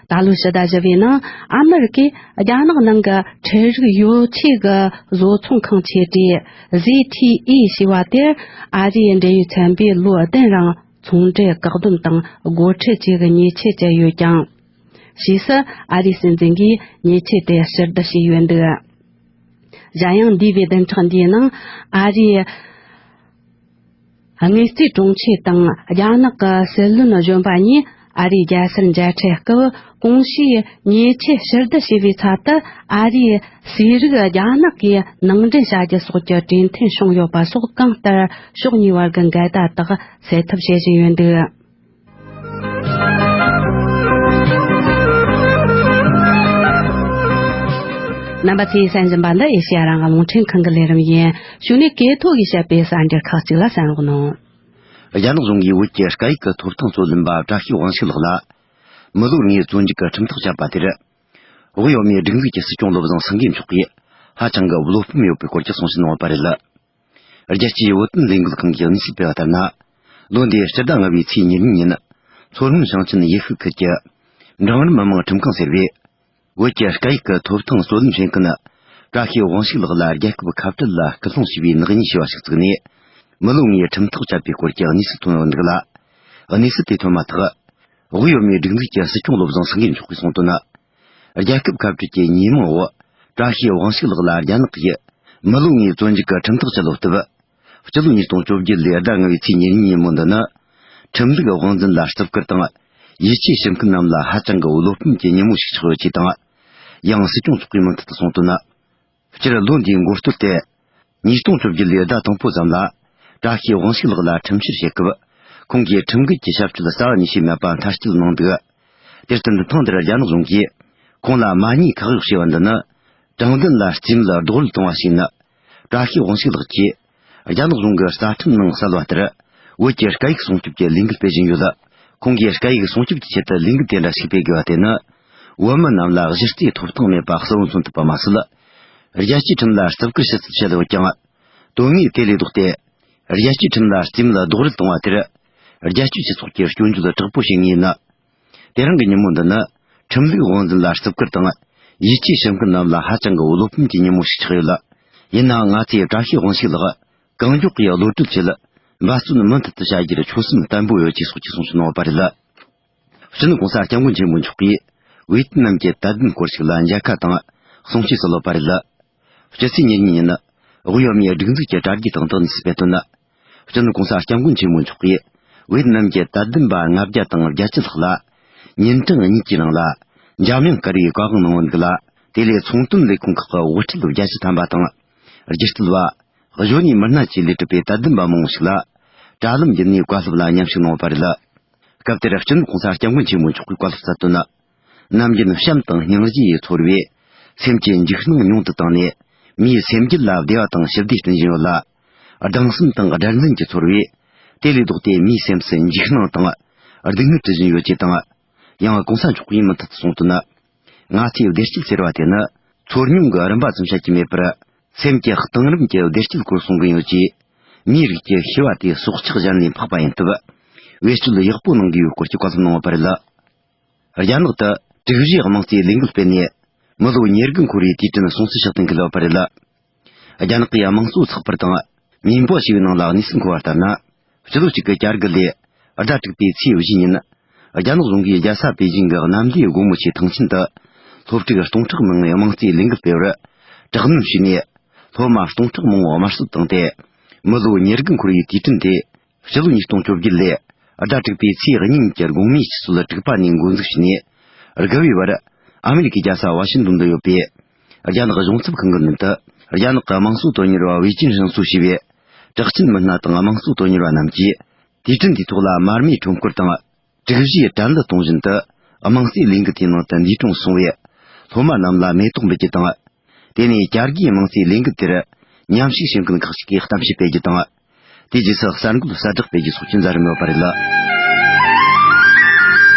ད་ལོའི་ཕྱི་ཟླ་བཞི་པའི་ནང་ཨ་མི་རི་ཀས་རྒྱ་ནག་ནང་གི་ཁྲལ་རིག་ཡོ་ཆས་ཀྱི་བཟོ་ཚོང་ཁང་ཆེ་གྲས་ཟི་ཐི་ཨི་ཞེས་པ་དེར་ཨ་རིའི་འབྲེལ་ཡོད་ཚན་པས་ལོ་བདུན་རིང་ཚོང་འབྲེལ་བཀག་སྡོམ་དང་སྒོ་ཁྲལ་བཅས་ཀྱི་ཉེས་ཆད་བཅད་ཡོད་ཀྱང་། ཕྱིས་སུ་ཨ་རིའི་སྲིད་འཛིན་གྱིས་ཉེས་ཆད་དེ་ཕྱིར་བསྡུ་བྱས་ཡོད་འདུག་གཞན་ཡང་འདས་པའི་བདུན་ཕྲག་འདིའི་ནང་ཨ་རིའི་དངུལ་རྩིས་དྲུང་ཆེ་དང་རྒྱ་ནག་གི་སྲིད་བློན་གཞོན་པ་གཉིས་ཨ་རིའི་རྒྱལ་སར་མཇལ་འཕྲད་སྐབས་གོང་ཞུས་ཉེས་ཆད་ཕྱིར་བསྡུ་བྱས་པའི་ཚབ་ཏུ་ཨ་རིའི་ཟས་རིགས་རྒྱ་ནག་གིས་ནང་འདྲེན་བྱ་རྒྱུ་སོགས་ཀྱི་གྲོས་མཐུན་བྱུང་ཡོད་པ་སོགས་གང་ལྟར་ཕྱོགས་གཉིས་བར་གྱི་འགལ་ཟླ་དག་སེལ་ཐབས་བྱེད་བཞིན་ཡོད་འདུག་རྣམ་པ་ཚོས་གསན་བཞིན་པ་འདི་ཨེ་ཤེ་ཡ་རང་དབང་རླུང་འཕྲིན་ཁང་གི་ལས་རིམ་ཡིན། གཞུག་ནས་གོ་ཐོས་ཀྱིས་བཤད་པའི་གསར་འགྱུར་ཁག་ཅིག་ལ་གསན་རོགས་གནང་། རྒྱ་ནག་གཞུང་གིས་བོད་ཀྱི་སྐད་ཡིག་གི་ཐོབ་ཐང་རྩོད་ལེན་པ་བཀྲ་ཤིས་དབང་ཕྱུག་ལགས་ལ་མི་ལོ་ལྔའི་བཙོན་འཇུག་གི་ཁྲིམས་ཐག་བཅད་པ་དེར། དབུས་བོད་མིའི་སྒྲིག་འཛུགས་ཀྱི་སྲིད་སྐྱོང་བློ་བཟང་སེང་གེ་མཆོག་གིས་ཧ་ཅང་གི་བློ་ཕམ་ཡོད་པའི་སྐོར་གྱི་གསུང་བཤད་གནང་བ་རེད། རྒྱལ་སྤྱིའི་བོད་དོན་ལས་འགུལ་ཁང་གིས་གནས་ཚུལ་སྤེལ་བ་ལྟར་ན། ལོ་འདིའི་སྤྱི་ཟླ་ལྔ་པའི་ཚེས་ཉེར་གཉིས་ཉིན། མཚོ་སྔོན་ཞིང་ཆེན་ཡུལ་ཤུལ་ཁུལ་གྱི་འབྲིང་རིམ་མི་དམངས་ཁྲིམས་ཁང་ཟེར་བས། བོད་ཀྱི་སྐད་ཡིག་གི་ཐོབ་ཐང་རྩོད་ལེན་བྱེད་མཁན་བཀྲ་ཤིས་དབང་ཕྱུག་ལགས་ལ་རྒྱལ་ཁབ་ཁ་བྲལ་ལ་སྐུལ་སློང་བྱས་པའི་ནག་ཉེས་ཞེས་པ་ཞིག་བཙུགས་ནས། མི་ལོ་ལྔའི་ཁྲིམས་ཐག་བཅད་པའི་སྐོར་གྱི་གནས་ཚུལ་ཐོན་ཡོད་འདུག་ལ། གནས་ཚུལ་དེ་ཐོན་མ་ཐག་དབུས་བོད་མིའི་སྒྲིག་འཛུགས་ཀྱི་སྲིད་སྐྱོང་བློ་བཟང་སེང་གེ་མཆོག་གིས་གསུངས་དོན། རྒྱལ་ཁབ་ཁ་བྲལ་གྱི་ཉེས་མིང་འོག་བཀྲ་ཤིས་དབང་ཕྱུག་ལགས་ལ་རྒྱ་ནག་གིས་མི་ལོ་ལྔའི་བཙོན་འཇུག་གི་ཁྲིམས་ཐག་བཅད་ཡོད་སྟབས། སྤྱི་ལོ་ཉིས་སྟོང་བཅོ་བརྒྱད་ལོའི་ཟླ་ལྔ་པའི་ཚེས་ཉེར་གཉིས་ཉིན་མོ་འདི་ནི། ཁྲིམས་ལུགས་དབང་འཛིན་ལ་བརྩི་བཀུར་དང་། ཡིད་ཆེས་ཞུ་མཁན་རྣམས་ལ་ཧ་ཅང་གི་བློ་ཕམ་གྱི་ཉིན་མོ་ཞིག་ཆགས་ཡོད་ཅེས་དང་། ཡང་སྲིད་སྐྱོང་མཆོག་གིས་མུ་མཐུད་དུ་གསུངས་དོན། སྤྱིར་ལོ་འདིའི་འགོ་སྟོད་དེ། ཉིས་སྟོང་བཅོ་བརྒྱད་ལོའི་ཟླ་དང་པོ་ཙམ་ལ། བཀྲ་ཤིས་དབང་ཕྱུག་ལགས་ལ་ཁྲིམས་བཤེར་བྱེད་སྐབས། ཁོང་གིས་ཁྲིམས་འགལ་གྱི་བྱ་སྤྱོད་རྩ་བ་ནས་བྱས་མེད་པ་མཐའ་སྐྱེལ་གནང་འདུག་དེར་བརྟེན་ཐེངས་འདིར་རྒྱ་ནག་གཞུང་གིས། ཁོང་ལ་མ་ཉེས་ཁག་གཡོགས་བྱས་པ་འདི་ནི། དྲང་བདེན་ལ་རྩིས་མེད་རྡོག་རོལ་གཏོང་བ་ཞིག་ཡིན། བཀྲ་ཤིས་དབང་ཕྱུག་ལགས་ཀྱིས། རྒྱ་ནག་གཞུང་གི་རྩ་ཁྲིམས་ནང་གསལ་བ་ལྟར། བོད་ཀྱི་སྐད་ཡིག་སྲུང་སྐྱོབ་ཀྱི་ལས་འགུལ་སྤེལ་བཞིན་ཡོད། ཁོང་གིས་སྐད་ཡིག་སྲུང་སྐྱོབ་ཀྱི་ཆེད་དུ་ལས་འགུལ་དེ་འདྲ་ཞིག་སྤེལ་དགོས་པ་དེ་ནི། བོད་མི་རྣམས་ལ་གཞི་རྩའི་ཐོབ་ཐང་མེད་པ་གསལ་བོ་མཚོན་ཐུབ་པ་མ་ཟད། རྒྱལ་སྤྱིའི་ཁྲིམས་ལ་བརྩི་བཀུར་ཞུ་ཚུལ་བཤད་ཡོད་ཀྱང་། དོན་དངོས་དེ་ལས་ལྡོག་སྟེ། རྒྱལ་སྤྱིའི་ཁྲིམས་ལ་རྩིས་མེད་རྡོག་རོལ་གཏོང་བ་དེར། རྒྱལ་སྤྱིའི་སྤྱི་ཚོགས་ཀྱིས་སྐྱོན་བརྗོད་དྲག་པོ་བྱེད་ངེས་ཡིན། དེ་རིང་གི་ཉིན་མོ་འདི་ནི། ཁྲིམས་ལུགས་དབང་འཛིན་ལ་བརྩི་བཀུར་དང་། ཡིད་ཆེས་ཞུ་མཁན་རྣམས་ལ་ཧ་ཅང་གི་བློ་ཕམ་གྱི་ཉིན་མོ་ཞིག་ཆགས་ཡོད། ཡིན་ནའང་ང་ཚོས་བཀྲ་ཤིས་དབང་ཕྱུག་ལགས་གང་མགྱོགས་ཀྱིས་གློད་གྲོལ་ཆེད། འབད་བརྩོན་མུ་མཐུད་དུ་བྱ་རྒྱུར་ཆོད་སེམས་བརྟན་པོ་ཡོད་ཅེས་སོགས་ཀྱི་གསུང་བཤད་གནང་བ་རེད། སྤྱི་ནོར་གོང་ས་སྐྱབས་མགོན་ཆེན་པོ་མཆོག་གིས་ཝེ་ཏི་ནམ་གྱི་དད་ལྡན་སྐོར་ཞིག་ལ་མཇལ་ཁ་དང་གསུང་བཤད་སུ་ལོག་པ་རེད། སྤྱི་ཚེས་ཉེར་གཉིས་ཉིན། དབུས་བོད་མིའི་སྒྲིག་འཛུགས་ཀྱི་དྲ་རྒྱའི་སྟེང་དུ་གནས་ཚུལ་སྤེལ་དོན། སྤྱི་ནོར་གོང་ས་སྐྱབས་མགོན་ཆེན་པོ་མཆོག་གིས་ཝེ་ཏི་ནམ་གྱི་དད་ལྡན་པ་ལྔ་བརྒྱ་དང་བརྒྱད་ཅུ་ལྷག་ལ་ཉིན་གྲངས་གཉིས་ཀྱི་རིང་ལ་འཇམ་དབྱངས་སྐར་བའི་བཀའ་དབང་གནང་བ་འདུག་ལ། དེ་ལས་ཚོང་དོན་ལས་ཁུངས་ཁག་གི་དབུ་ཁྲིད་བརྒྱད་ཅུ་ཐམ་པ་དང་། སྒྱུ་རྩལ་བ། གཞོན་ནུའི་མི་སྣ་བཅས་ལས་གྲུབ་པའི་དད་ལྡན་པ་མང་བོ་ཞིག་ལ་དྲ་ལམ་བརྒྱུད་ནས་བཀའ་སློབ་ལ་མཉམ་ཞུགས་གནང་བ་རེད། སྐབས་དེར་སྤྱི་ནོར་གོང་ས་སྐྱབས་མགོན་ཆེན་པོ་མཆོག་གིས་བཀའ་སློབ་སྩལ་དོན། ནམ་རྒྱུན་བྱམས་དང་སྙིང་རྗེ་ཡིས་ཚོར་བས་སེམས་ཀྱི་འཇིགས་སྣང་ཉུང་དུ་བཏང་ནས་མིའི་སེམས་རྒྱུད་ལ་བདེ་བ་དང་ཞི་བདེ་བསྐྲུན་བཞིན་ཡོད་ལ། སྡང་སེམས་དང་དགྲར་འཛིན་གྱིས་ཚོར་བས་དེ་ལས་ལྡོག་སྟེ་མིའི་སེམས་སུ་འཇིགས་སྣང་དང་སྡུག་བསྔལ་སྤྲད་བཞིན་ཡོད་ཅེས་དང་། ཡང་གོང་ས་མཆོག་གིས་མུ་མཐུད་དུ་གསུངས་དོན། ང་ཚོས་བདེ་སྐྱིད་ཟེར་བ་དེ་ནི་ཚོར་མྱོང་གི་རིམ་པ་ཙམ་བཤད་ཀྱི་མེད་པར། སེམས་ཀྱི་གཏིང་རིམ་གྱི་བདེ་སྐྱིད་སྐོར་གསུང་གི་ཡོད་ཅེས། མིའི་རིགས་ཀྱི་ཤེས་པ་དེ་སྲོག་ཆགས་གཞན་ལས་འཕགས་པ་ཡིན་སྟབས། བེད་སྤྱོད་ཡག་པོ་གནང་གི་ཡོད་སྐོར་གྱི་བཀའ་སློབ་གནང་བ་རེད། རྒྱ་ནག་ཏུ་དྲུག་བཞིའི་དམངས་གཙོའི་ལས་འགུལ་སྤེལ་ནས་མི་ལོ་ཉེར་དགུ་འཁོར་བའི་དུས་དྲན་སྲུང་བརྩི་ཕྱག་དེབ་འཁུར་བ་རེད། རྒྱ་ནག་གི་དམངས་གཙོ་ཚགས་པར་དང་མིན་པོ་ཞེས་པའི་ནང་ལ་གནས་ཚུལ་འཁོད་པ་ལྟར་ན། སྤྱི་ལོ་གཅིག་དགུ་གྱ་དགུ་ལོའི་ཟླ་དྲུག་པའི་ཚེས་བཞི་ཉིན། རྒྱ་ནག་གཞུང་གིས་རྒྱལ་ས་པེ་ཅིང་གི་གནམ་བདེ་སྒོ་མོ་ཆེའི་ཐང་ཆེན་དུ་སློབ་ཕྲུག་སྟོང་ཕྲག་མང་བོས་དམངས་གཙོའི་ལས་འགུལ་སྤེལ་བར་དྲག་གནོན་བྱས་ནས། སློབ་མ་སྟོང་ཕྲག་མང་བོ་དམར་གསོད་བཏང་སྟེ། མི་ལོ་ཉེར་དགུ་འཁོར་བའི་དུས་དྲན་དེ་སྤྱི་ལོ་ཉིས་སྟོང་བཅོ་བརྒྱད་ལོའི་ཟླ་དྲུག་པའི་ཚེས་གཉིས་ཉིན་གྱི་དགོང་མོའི་ཆུ་ཚོད་དྲུག་པ་ནས་འགོ་འཛུགས་བྱས་ནས། དགུ་པའི་བར་ཨ་མི་རི་ཀའི་རྒྱལ་ས་ཝ་ཤིང་ཏོན་དུ་ཡོད་པའི་རྒྱ་ནག་གཞུང་ཚབ་ཁང་གི་མདུན་དུ། རྒྱ་ནག་གི་དམངས་གཙོ་དོན་གཉེར་བ་ཝེ་ཅིན་ཧྲིན་སུའུ་ཞེས་པའི་གྲགས་ཅན་མི་སྣ་དང་དམངས་གཙོ་དོན་གཉེར་བ་རྣམས་ཀྱིས་དུས་དྲན་དེའི་ཐོག་ལ་མར་མེའི་ཁྲོམ་སྐོར་དང་། དྲུག་བཞིའི་དྲན་གླུ་གཏོང་བཞིན་དུ། དམངས་གཙོའི་ལས་འགུལ་དེའི་ནང་དུ་འདས་གྲོངས་སོང་བའི་སློབ་མ་རྣམས་ལ་མེ་ཏོག་འབུལ་རྒྱུ་དང་། དེ་ནས་བཅར་དགོས་དམངས་གཙོའི་ལས་འགུལ་དེར་ མཉམ་ཞུགས་བྱེད་མཁན་ཁག་ཅིག་གིས་གཏམ་བཤད་སྤེལ་རྒྱུ་དང་། དེའི་རྗེས་སུ་གསར་འགོད་གསལ་བསྒྲགས་སྤེལ་རྒྱུ་སོགས་ཀྱི་མཛད་རིམ་ཡོད་པ་རེད་ལ།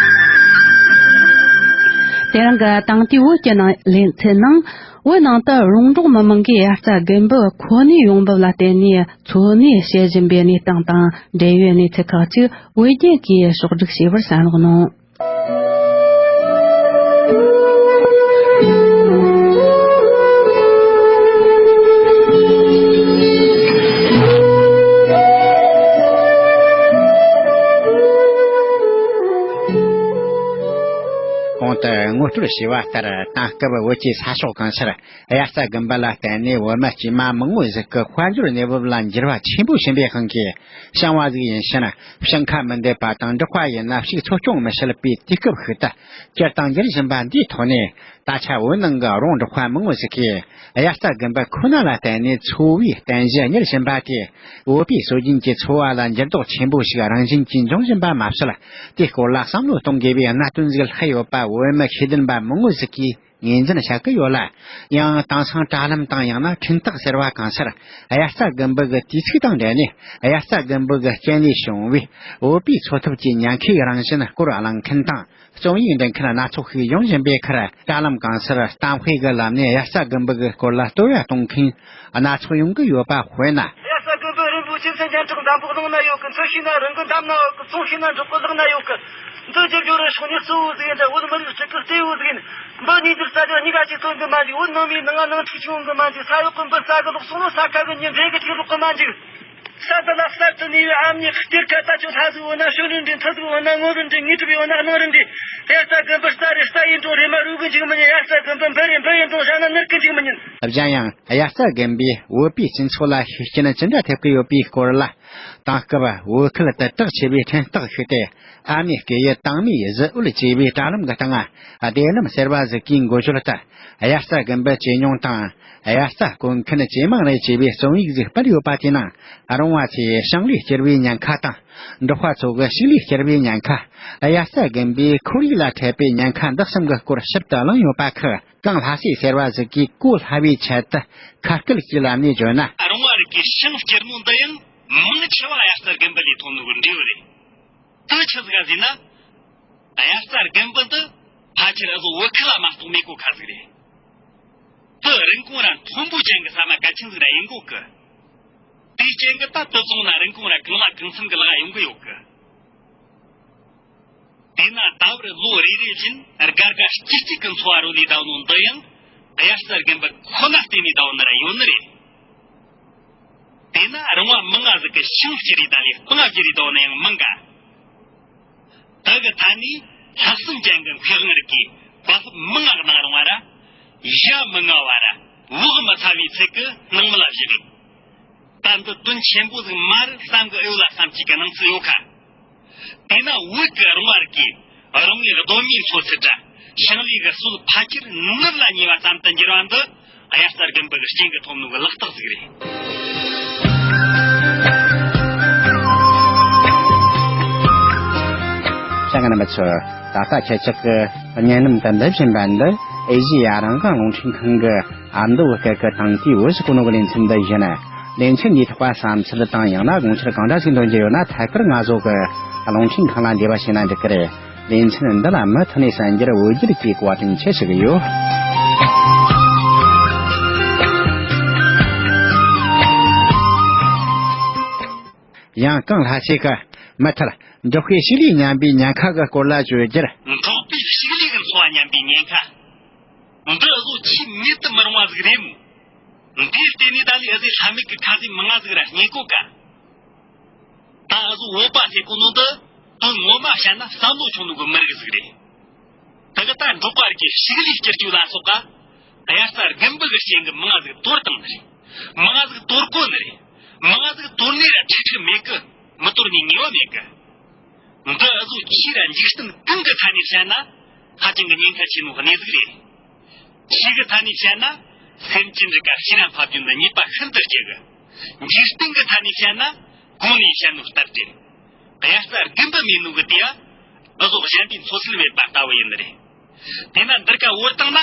དེ་རིང་གི་དེང་དུས་བོད་ཀྱི་ནང་ལེ་ཚན་ནང་། བོད་ནང་དུ་རོང་འབྲོག་མི་མང་གིས་དབྱར་རྩྭ་དགུན་འབུ་ཁོ་ནའི་ཡོང་འབབ་ལ་བརྟེན་ནས་འཚོ་གནས་བྱེད་བཞིན་པའི་གནས་སྟངས་དང་འབྲེལ་ཡོད་གནས་ཚུལ་ཁག་ཅིག་བོད་རྒྱལ་གྱིས་ཕྱོགས་བསྒྲིགས་བྱས་པར་གསན་རོགས་གནང་། གོང་དུ་ངོ་སྤྲོད་བྱས་པ་ལྟར། དེང་སྐབས་བོད་ཀྱི་ས་ཕྱོགས་གང་སར་དབྱར་རྩྭ་དགུན་འབུ་ལ་བརྟེན་ནས་བོད་མི་དཀྱུས་མ་མང་བོ་ཞིག་གི་དཔལ་འབྱོར་གནས་བབ་ལ་འགྱུར་བ་ཆེན་པོ་ཕྱིན་པའི་དབང་གིས་བྱུང་བ་ཞིག་ཡིན་ཕྱིན། ཕྱིན་ཁ་མི་འདེབས་པ་དང་འབྲོག་པ་ཡིན་ན་ཕྱུགས་འཚོ་སྐྱོང་མི་བྱེད་པའི་དུས་སྐབས་ཤིག་ཏུ་གྱུར་དང་འགྱུར་བཞིན་པ་འདིའི་ཐོག་ནས། ད་ཆ་བོད་ནང་གི་རོང་འབྲོག་པ་མང་བོ་ཞིག་གིས་དབྱར་རྩྭ་དགུན་འབུ་ཁོ་ན་ལ་བརྟེན་ནས་འཚོ་བའི་རྟེན་གཞི་གཉེར་བཞིན་པ་དེས། བོད་པའི་སྲོལ་རྒྱུན་གྱི་འཚོ་བ་ལ་འགྱུར་ལྡོག་ཆེན་པོ་ཞིག་རང་བཞིན་གྱིས་འབྱུང་བཞིན་པ་མ་ཟད། དེའི་སྐོར་ལ་བསམ་བློ་གཏོང་དགོས་པའི་གནད་དོན་ཞིག་ལྷག་ཡོད་པ་བོད་མི་ཤེས་ལྡན་པ་མང་བོ་ཞིག་གིས་ངོས་འཛིན་བྱ་གི་ཡོད་ལ། ཡང་དེང་སང་དྲ་ལམ་དང་ཡང་ན་འཕྲིན་སྟེགས་ཟེར་བ་གང་སར་དབྱར་རྩྭ་དགུན་འབུ་གི་དུས་ཚིགས་དང་འབྲེལ་ནས་དབྱར་རྩྭ་དགུན་འབུ་གི་རྐྱེན་ལས་བྱུང་བའི་བོད་པའི་འཚོ་ཐབས་ཀྱི་ཉེན་ཁའི་རང་བཞིན་སྐོར་གླེང་མཁན་དང་། རྩོམ་ཡིག་འབྲི་མཁན་སྣ་ཚོགས་ཤིག་ཡོང་བཞིན་པའི་ཁར། དྲ་ལམ་གང་སར་གཏམ་དཔེ་གི་ལམ་ནས་དབྱར་རྩྭ་དགུན་འབུ་གི་སྐོར་ལ་བསྟོད་ར་གཏོང་མཁན་སྣ་ཚོགས་ཡོང་གི་ཡོད་པ་དཔེར་ན། དབྱར་རྩྭ་དགུན་འབུ་རིན་པོ་ཆེ་མཚན་སྙན་གྲགས་འཛམ་བུ་གླིང་ན་ཡོད་གི། འཚོ་ཤེས་ན་རང་གི་འདམ་ན་ཡོད་གི། བཙོང་ཤེས་ན་འབྲོག་གི་ལག་ན་ཡོད་གི། འདི་རྒྱུ་སྦྱོར་རུ་ཕྱོགས་ནས་གཙོ་བོ་ཟིག་ཡིན། ད་བོད་མི་རིགས་སྤྱི་ཀི་གཏེ་བོ་ཟིག་ཡིན། འབུ་ཉིས་འགྱུར་རྩ་རྒྱུ་གཉིས་ཀ་གཅིག་ཐོན་གི་མ་འཇུག་བོད་ནང་མིའི་ནང་ང་ནང་འཁྲུག་ཆུང་གི་མ་འཇུག་ས་འོག་གི་འབུ་རྩྭ་གི་ལོག་སོང་ནོ་ས་ཁ་གི་ཉིན་འབྲས་གི་ཐིག་ལོག་གི་མ་འཇུག་ས་འདི་ལ་གསར་དུ་གནས་པའི་ཨ་མྱེས་གཏེར་ཁ་ད་ཆོ་ལྷ་ཟིག་འོ་ན་ཤོ་རིན་འདྲེ། མཐུ་ཟིག་འོ་ན་ངོ་བོ་འདྲེ། ངོས་གྲུབ་འོ་ན་གླང་རི་འདྲེ། དབྱར་རྩྭ་དགུན་འབུ་རྩྭ་རེད། རྩྭ་ཡིན་དྲོ་རེ་མ་རུལ་གི་འཇུག་མི་ཉན། དབྱར་རྩྭ་དགུན་འབུ་འབུ་རེད། འབུ་ཡིན་དྲོ་བཞག་ན་ནུར་གི་འཇུག་མི་ཉན། གཞན་ཡང་དབྱར་རྩྭ་དགུན་འབུས་བོད་པའི་སྤྱི་ཚོགས་ལ་ཤུགས་རྐྱེན་ཅི་འདྲ་ཐེབས་ཀྱི་ཡོད་པའི་སྐོར་ལ། དེང་སྐབས་བོད་ཁུལ་དུ་གྲགས་ཆེ་བའི་འཕྲིན་སྟེགས་ཤིག་སྟེ། ཨ་མའི་སྐད་ཡིག་དྭངས་མའི་གཟི་འོད་ཅེས་པའི་དྲ་ལམ་གྱི་སྟེང་། བདེ་ལམ་ཟེར་བ་ཟིག་གིས་འགོ་བརྗོད་དུ། དབྱར་རྩྭ་དགུན་འབུ་ཇེ་ཉུང་དང་། དབྱར་རྩྭ་རྐོ་མཁན་ཇེ་མང་རེད་ཅེས་པའི་རྩོམ་ཡིག་ཟིག་སྤེལ་ཡོད་པ་དེའི་ནང་། རོང་བ་ཚོས་ཞིང་ལས་བསྐྱུར་བའི་ཉེན་ཁ་དང་། འབྲོག་པ་ཚོ་གི་ཕྱུགས་ལས་བསྐྱུར་བའི་ཉེན་ཁ། དབྱར་རྩྭ་དགུན་འབུས་ཁོར་ཡུག་ལ་འཕྲད་པའི་ཉེན་ཁ་འདི་གསུམ་གི་སྐོར་ཞིབ་ཏུ་གླེང་ཡོད་པ་ཁག། གངས་ལྷ་སྲས་ཟེར་བ་ཟིག་གིས་གོ་སླ་བའི་ཆེད་དུ་ཁ་སྐད་ཀྱི་ལམ་ནས་བརྗོད་ན། རོང་བ་རིགས་ཀྱི་ཞིང་བསྐྱུར་ནོ་འདི་ཡང་མང་ཆེ་བ་དབྱར་རྩྭ་དགུན་འབུ་ལས་ཐོན་ནོ་གི་འབྲས་བུ་རེད། དེ་ཆི་ཟིག་ག་ཟེར་ན། དབྱར་རྩྭ་དགུན་འབུ་འདི་ཕལ་ཆེར་འུ་ཟོ་བོད་ཁུལ་ལ་མ་གཏོགས་མེད་གོ་ཁ་ཟིག་རེད། དེ་རིན་གོང་ར་མཐོན་པོ་ཅན་གི་ཟ་མ་གལ་ཆེན་ཟིག་ར་ཡིན་གོ་གི། དེའི་རྐྱེན་གི་ད་དེ་བཙོང་ན་རིན་གོང་ར་གང་ལ་གང་འཚམ་གི་ལག་ཡོང་གི་ཡོད་གི། དེས་ན་ད་བར་ལོ་རེ་རེ་བཞིན་དགའ་དགའ་སྐྱིད་སྐྱིད་གི་འཚོ་བ་རོལ་ལས་བསྡད་ནོ་འདི་ཡང་དབྱར་རྩྭ་དགུན་འབུ་ཁོ་ན་བརྟེན་ནས་བསྡད་ནི་ར་ཡོད་ནི་རེད། དེས་ན་རོང་བ་མང་ང་ཟིག་གི་ཞིང་བསྐྱུར་རེ་ད་ལས་སྤང་བ་བསྐྱུར་རེ་བསྡད་ནི་ཡང་མང་ག། དེ་གི་ཐད་ནས་ལྷག་བསམ་ཅན་གི་མཁས་དབང་རིགས་ཀྱིས་བཀའ་སློབ་མང་ང་གནང་རུང་བ་ར། ཡ་མི་ང་བ་ར་བག་མི་ཚ་བའི་ཚིག་གི་སྣང་མེད་ལ་བཞག་རེད། ད་འདི་དོན་ཆེན་པོ་ཟིག་མ་རེད་བསམ་གི་ཨེ་ཡོད་ལ་བསམ་གཅིག་གི་སྣང་ཚུལ་ཡོད་ཁ། དེས་ན་བོད་ཀྱི་རོང་བ་རིགས་ཀྱིས་རང་ངོས་གདོད་མའི་མཚོ་ཚུལ་དྲ་ཞིང་ལས་ཀྱི་སྲོལ་ཕལ་ཆེར་ནུབ་ལ་ཉེ་བ་ཙམ་དུ་འགྱུར་བ་འདི་དབྱར་རྩྭ་དགུན་འབུ་གི་རྐྱེན་གྱིས་ཐོབ་ནོ་གི་ལག་རྟགས་ཟིག་རེད། ཤ་ང་ན་མ་ཚོ། ད་ལྟ་ཁྱེད་ཅག་གི་བརྙན་ལམ་དུ་འདེབས་བཞིན་པ་འདི་ཨེ་ཤེ་ཡ་རང་དབང་རླུང་འཕྲིན་ཁང་གི་ཨ་མདོ་བོད་སྐད་ཀྱི་དེང་དུས་བོད་ཀྱི་གོ་ནོ་གི་ལེ་ཚན་འདི་ཡིན། ལེ་ཚན་འདིའི་ཐོག་བསམ་ཚུལ་དང་ཡང་ན་དགོངས་འཆར་གང་འདྲ་ཞིག་འདོན་རྒྱུ་ཡོད་ན་ཐད་ཀར་ང་ཚོ་གི་རླུང་འཕྲིན་ཁང་ལ་འབྲེལ་བ་བྱས་ན་འགྲིག་གི་རེད། ལེ་ཚན་འདི་ལ་མུ་མཐུད་ནས་གསན་རྒྱུར་འོས་བསྡུ་གྱིས་བཀའ་དྲིན་ཆེ་ཞུ་གི་ཡོད། ཡང་གངས་ལྷ་སའི་ཁ་མུ་མཐུད་འབྲོག་པའི་ཕྱུགས་ལས་ཉམས་པའི་ཉེན་ཁ་གི་སྐོར་ལ་བརྗོད་རྒྱུར། འབྲོག་པའི་ཕྱུགས་ལས་ཀྱི་འཚོ་བ་ཉམས་པའི་ཉེན་ཁ། འདི་འུ་ཚོ་ཆེས་མེད་དུ་མི་རུང་བ་ཟིག་རེད་མོད། འདིའི་སྟེང་ནས་ད་ལས་འུ་ཚོས་ལྷ་མེད་ཀྱི་ཁ་ཟས་མང་ང་ཟིག་ར་རྙེད་གོ་ག། ད་འུ་ཚོ་བོད་པ་ཟེར་གོ་ནོ་འདི་དོན་ངོ་མ་བཤད་ན་བསམ་བློ་ཆུང་ནོ་གི་མི་རིགས་ཟིག་རེད། དེ་གི་ད་འབྲོག་པ་རིགས་ཀྱི་ཕྱུགས་ལས་བསྐྱུར་རྒྱུ་ལ་སོགས་ག། དབྱར་རྩྭ་དགུན་འབུ་གི་རྐྱེན་གྱིས་མང་ང་ཟིག་དོར་བཏང་ནི་རེད། མང་ང་ཟིག་དོར་གོ་ནི་རེད། མང་ང་ཟིག་དོར་ནི་ར་ཁྲིག་ཁྲིག་མེད་གི། མི་དོར་ནི་ངེས་པ་མེད་གི། འདི་འུ་ཚོ་ཆོས་ར་འཇིག་རྟེན་གང་གི་ཐད་ནས་བཤད་ན་ཧ་ཅང་གི་ཉེན་ཁ་ཆེ་ནོ་གནས་ཟིག་རེད། ཆོས་གི་ཐད་ནས་བཤད་ན་སེམས་ཅན་རིགས་ཀ་ཤེས་རབ་འཕེལ་རྒྱུ་འདི་ཉེས་པ་ཤིན་ཏུ་སྐྱེ་གི། འཇིག་རྟེན་གི་ཐད་ནས་བཤད་ན་གོང་ནས་བཤད་ནོ་ལྟར་རེད། དབྱར་རྩྭ་དགུན་འབུ་མེད་ནོ་གི་དེ་ཡ་འུ་ཚོ་གཞན་པའི་འཚོ་ཚུལ་མེད་པ་ལྟ་བུ་ཡིན་ནི་རེད། དེས་ན་འདིར་ཀ་བོར་བཏང་ན་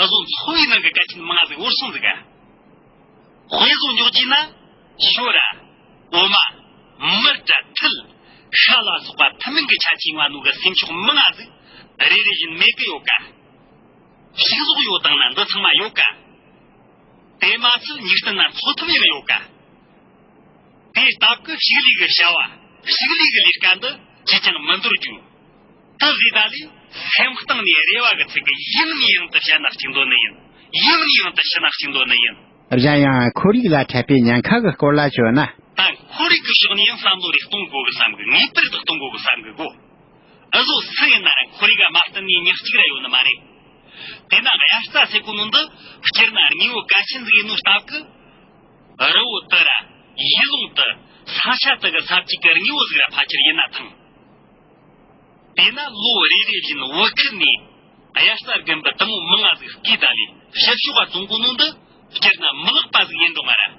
འུ་ཚོ་འཚོ་བའི་ནང་གི་གལ་ཆེན་མང་ཟིག་བོར་སོང་ཟིག་ག། དཔེ་བཟོ་འཇོག་གྱིས་ན། ཤོ་ར། འོ་མ། མི་དྲ་ཐིལ། ཤ་ལ་སོགས་པ་ཐུན་མིན་གྱི་ཆ་ཆེ་བ་ནོ་གི་སེམས་ཤོག་མང་ང་ཟིག་རེ་རེ་བཞིན་མེད་གི་ཡོད་ཀ། ཕྱུགས་ཟོག་ཡོད་དང་ན་འདི་ཚང་མ་ཡོད་ཀ། དེ་མ་ཚད་ཉིག་སྟན་ན་འཚོ་ཐབས་ཡང་ཡོད་ཀ། དེའི་སྟབས་ཀྱིས་ཕྱུགས་ལས་ཀྱི་བྱ་བ། ཕྱུགས་ལས་ཀྱི་ལས་ཀ་འདི་ཅིས་ཀྱང་མི་འདོར་རྒྱུ། དེ་ཟིག་ད་ལས་སེམས་གཏིང་ནས་རེ་བ་གི་ཚིག་གི་ཡང་ནས་ཡང་དུ་བཤད་ན་གཅིག་འདོད་ནི་ཡིན། ཡང་ནས་ཡང་དུ་བཤད་ན་གཅིག་འདོད་ནི་ཡིན། གཞན་ཡང་ཁོར་ཡུག་ལ་འཕྲད་པའི་ཉེན་ཁ་གི་སྐོར་ལ་བརྗོད་ན། ད་ཁོར་ཡུག་གི་ཕྱོགས་ནས་ཡང་བསམ་བློ་རེ་གཏོང་དགོས་གི་བསམ་གི། ངེས་པར་དུ་གཏོང་དགོས་གི་བསམ་གི་གོ། འུ་ཟོ་སུ་ཡིན་ན་ར་ཁོར་ཡུག་ག་མ་བརྟེན་ནས་ཉག་གཅིག་ར་ཡོད་ནི་མ་རེད། དེས་ན་དབྱར་རྩྭ་ཟེར་གོ་ནོ་འདི་སྤྱིར་ན་དངོས་པོ་གལ་ཆེན་ཟིག་ཡིན་ནོ་སྟབས་ཀྱིས། རི་བོ་དེ་ར། ཡུལ་ལུང་དེ། ས་ཆ་དེ་གི་ས་བཅུད་ཀྱི་དངོས་པོ་ཟིག་ར་ཕལ་ཆེར་ཡིན་ན་ཐང་། དེས་ན་ལོ་རེ་རེ་བཞིན་བོད་ཁུལ་ནས་དབྱར་རྩྭ་དགུན་འབུ་དུམ་བུ་མང་ང་ཟིག་བརྐོས་ད་ལས་ཕྱི་ཕྱོགས་ག་བཙོང་གོ་ནོ་འདི་སྤྱིར་ན་མི་ལེགས་པ་ཟིག་ཡིན་འགྲོ་མ་ར།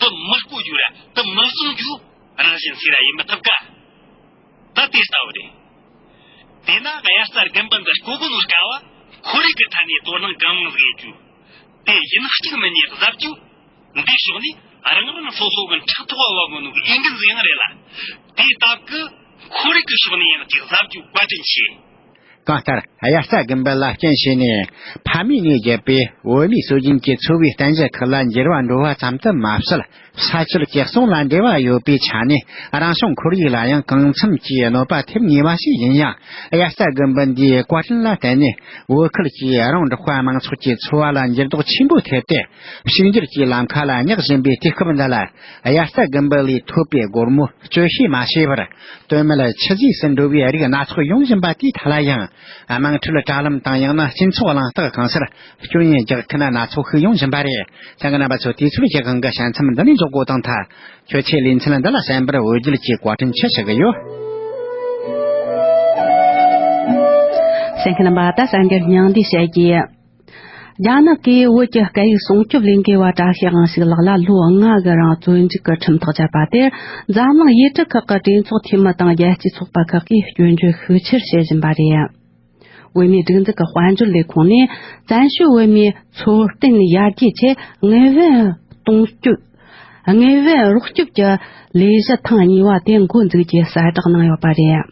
དེ་མི་བརྐོ་རྒྱུ་ར་དེ་མི་བཙོང་རྒྱུ་རང་བཞིན་སུ་ར་ཡིན་མི་ཐུབ་ཀ། ད་དེ་ལྟ་བུ་རེད། དེས་ན་དབྱར་རྩྭ་དགུན་འབུ་འདི་བརྐོ་གོ་ནོ་དཀའ་བ། ཁོར་ཡུག་གི་ཐད་ནས་དོ་སྣང་གང་མང་ཟིག་ཡེད་རྒྱུ། དེ་ཡིན་གཅིག་མིན་གཉིས་གཟབ་རྒྱུ། འདིའི་ཕྱོགས་ནས་རང་རང་སོ་སོ་གི་ཕྲག་ཐོག་བབ་གོ་ནོ་གི་འོས་འགན་ཟིག་ཡང་རེད་ལ། དེའི་སྟབས་ཀྱིས་ཁོར་ཡུག་གི་ཕྱོགས་ནས་ཡང་ཅིག་གཟབ་རྒྱུ་བཀའ་དྲིན་ཆེ། གང་ལྟར་དབྱར་རྩྭ་དགུན་འབུ་ལ་རྐྱེན་བྱས་ནས་ཕ་མེས་ནས་བརྒྱུད་པའི་བོད་མིའི་སྲོལ་རྒྱུན་གྱི་འཚོ་བའི་བསྟན་བཅོས་ཁག་ལ་འགྱུར་བ་འགྲོ་བ་ཙམ་དུ་མ་ཟད། ས་ཆུ་གཅིག་གསུང་ལ་འབྲེལ་བ་ཡོད་པའི་ཆ་ནས་རང་བྱུང་ཁོར་ཡུག་ལ་ཡང་གང་འཚམ་གྱིས་གནོད་པ་ཐེབས་ངེས་པ་ཞིག་ཡིན་ཡང་། དབྱར་རྩྭ་དགུན་འབུ་འདིའི་བཀའ་དྲིན་ལ་བརྟེན་ནས་བོད་ཁུལ་གྱི་རོང་འབྲོག་པ་མང་ཚོགས་ཀྱི་འཚོ་བ་ལ་འགྱུར་ལྡོག་ཆེན་པོ་ཐེབས་ཏེ། ཕྱུག་འགྱུར་གྱི་ལམ་ཁ་ལ་ཉག་བཞིན་པའི་དུས་སྐབས་འདི་ལ། དབྱར་རྩྭ་དགུན་འབུ་ལས་ཐོབ་པའི་སྒོར་མོ་སྤྱོད་ཤེས་མ་བྱས་པར། དོན་མེད་ཆུད་ཟོས་སུ་འགྲོ་བའི་རིགས་སྣ་ཚོགས་ཡོང་བཞིན་པ་དེའི་ཐད་ལ་ཡང་། དམངས་ཁྲོད་དྲ་ལམ་དང་ཡང་ན་སྤྱི་ཚོགས་གླེང་སྟེགས་གང་སར་སྐྱོན་ཡོན་རྒྱག་མཁན་སྣ་ཚོགས་ཤིག་ཡོང་བཞིན་པ་རེད། ཚང་གི་རྣམ་པ་ཚོ། དུས་ཚོད་ཀྱི་དབང་གིས་བཤད་མཚམས་འདི་ནས་འཇོག་དགོས་དང་ཐལ། ཁྱོད་ཚོས་ལེ་ཚན་འདི་ལ་གསན་པར་འོས་བསྡུ་གྱིས་བཀའ་དྲིན་ཆེ་ཞུ་གི་ཡོད། གསན་མཁན་རྣམ་པ། ད་གསར་འགྱུར་སྙིང་བསྡུས་བཤད་རྒྱུ། རྒྱ་ནག་གིས་བོད་ཀྱི་སྐད་ཡིག་སྲུང་སྐྱོབ་ལས་འགུལ་བ་བཀྲ་ཤིས་དབང་ཕྱུག་ལགས་ལ་ལོ་ལྔ་གི་རིང་བཙོན་འཇུག་གི་ཁྲིམས་ཐག་བཅད་པ་དེར། འཛམ་གླིང་ཡུལ་གྲུ་ཁག་གི་གྲོས་ཚོགས་འཐུས་མི་དང་རྒྱལ་སྤྱིའི་ཚོགས་པ་ཁག་གིས་སྐྱོན་བརྗོད་ཤུགས་ཆེར་བྱེད་བཞིན་པ་རེད། བོད་མིའི་སྒྲིག་འཛུགས་ཀྱི་དཔལ་འབྱོར་ལས་ཁུངས་ནས། བཙན་བྱོལ་བོད་མིའི་འཚོ་རྟེན་ཡར་རྒྱས་ཆེད་དངུལ་བུན་གཏོང་སྐྱོད། དངུལ་བུན་རོགས་སྐྱོབ་ཀྱི་ལས་གཞི་ཐེངས་གཉིས་པ་དེ་འགོ་འཛུགས་རྒྱུའི་གསལ་བསྒྲགས་གནང་ཡོད་པ་རེད།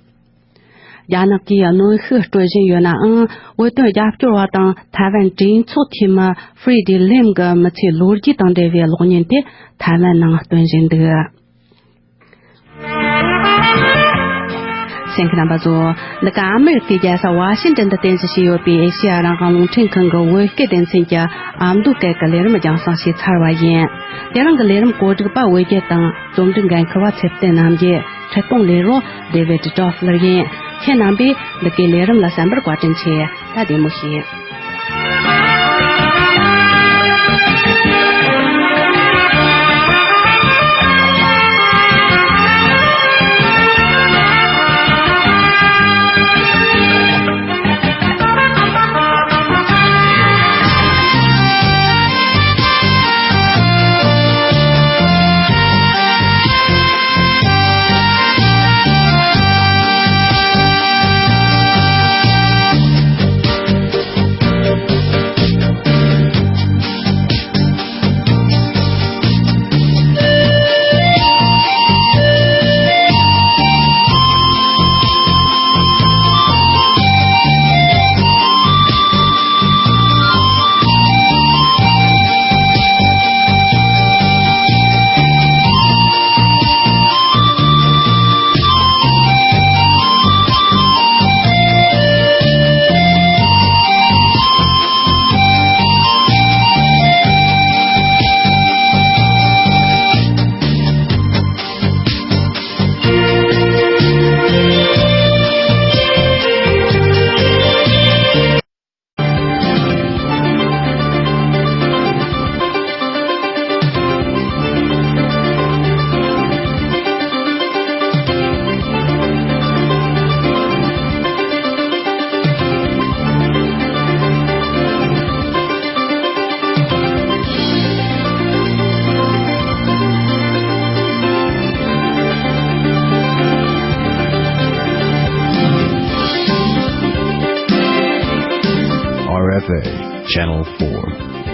རྒྱ་ནག་གིས་གནོན་ཤུགས་སྤྲོད་བཞིན་ཡོད་ནའང་། བོད་དོན་རྒྱབ་སྐྱོར་བ་དང་ཐའེ་ཝན་གྲོས་ཚོགས་འཐུས་མི་ཧྥི་རི་ལེམ་གྱི་མི་ཚེའི་ལོ་རྒྱུས་དང་འབྲེལ་བའི་གློག་བརྙན་དེ་ཐའེ་ཝན་ནང་སྟོན་བཞིན་འདུག་གསན་མཁན་རྣམ་པ་ཚོ། འདི་ག་ཨ་མི་རི་ཀའི་རྒྱལ་ས་ཝ་ཤིང་ཏན་དུ་རྟེན་གཞི་བྱས་ཡོད་པའི་ཨེ་ཤེ་ཡ་རང་དབང་རླུང་འཕྲིན་ཁང་གི་བོད་སྐད་སྡེ་ཚན་གྱི་ཨ་མདོ་སྐད་ཀྱི་ལས་རིམ་རྒྱང་སྲིང་བྱས་ཚར་བ་ཡིན། དེ་རིང་གི་ལས་རིམ་གོ་སྒྲིག་པ་བོད་རྒྱལ་དང་རྩོམ་སྒྲིག་འགན་འཁུར་བ་ཚེ་བརྟན་རྣམ་རྒྱལ། ཁྲིད་གཏོང་ལས་རོགས་ཌེ་ཝིད་ཀྲོ་ཕི་ལར་ཡིན། ཁྱེད་རྣམ་པས་འདི་གའི་ལས་རིམ་ལ་གསན་པར་བཀའ་དྲིན་ཆེ། ད་བདེ་མོ་བྱོས། R F A Channel four.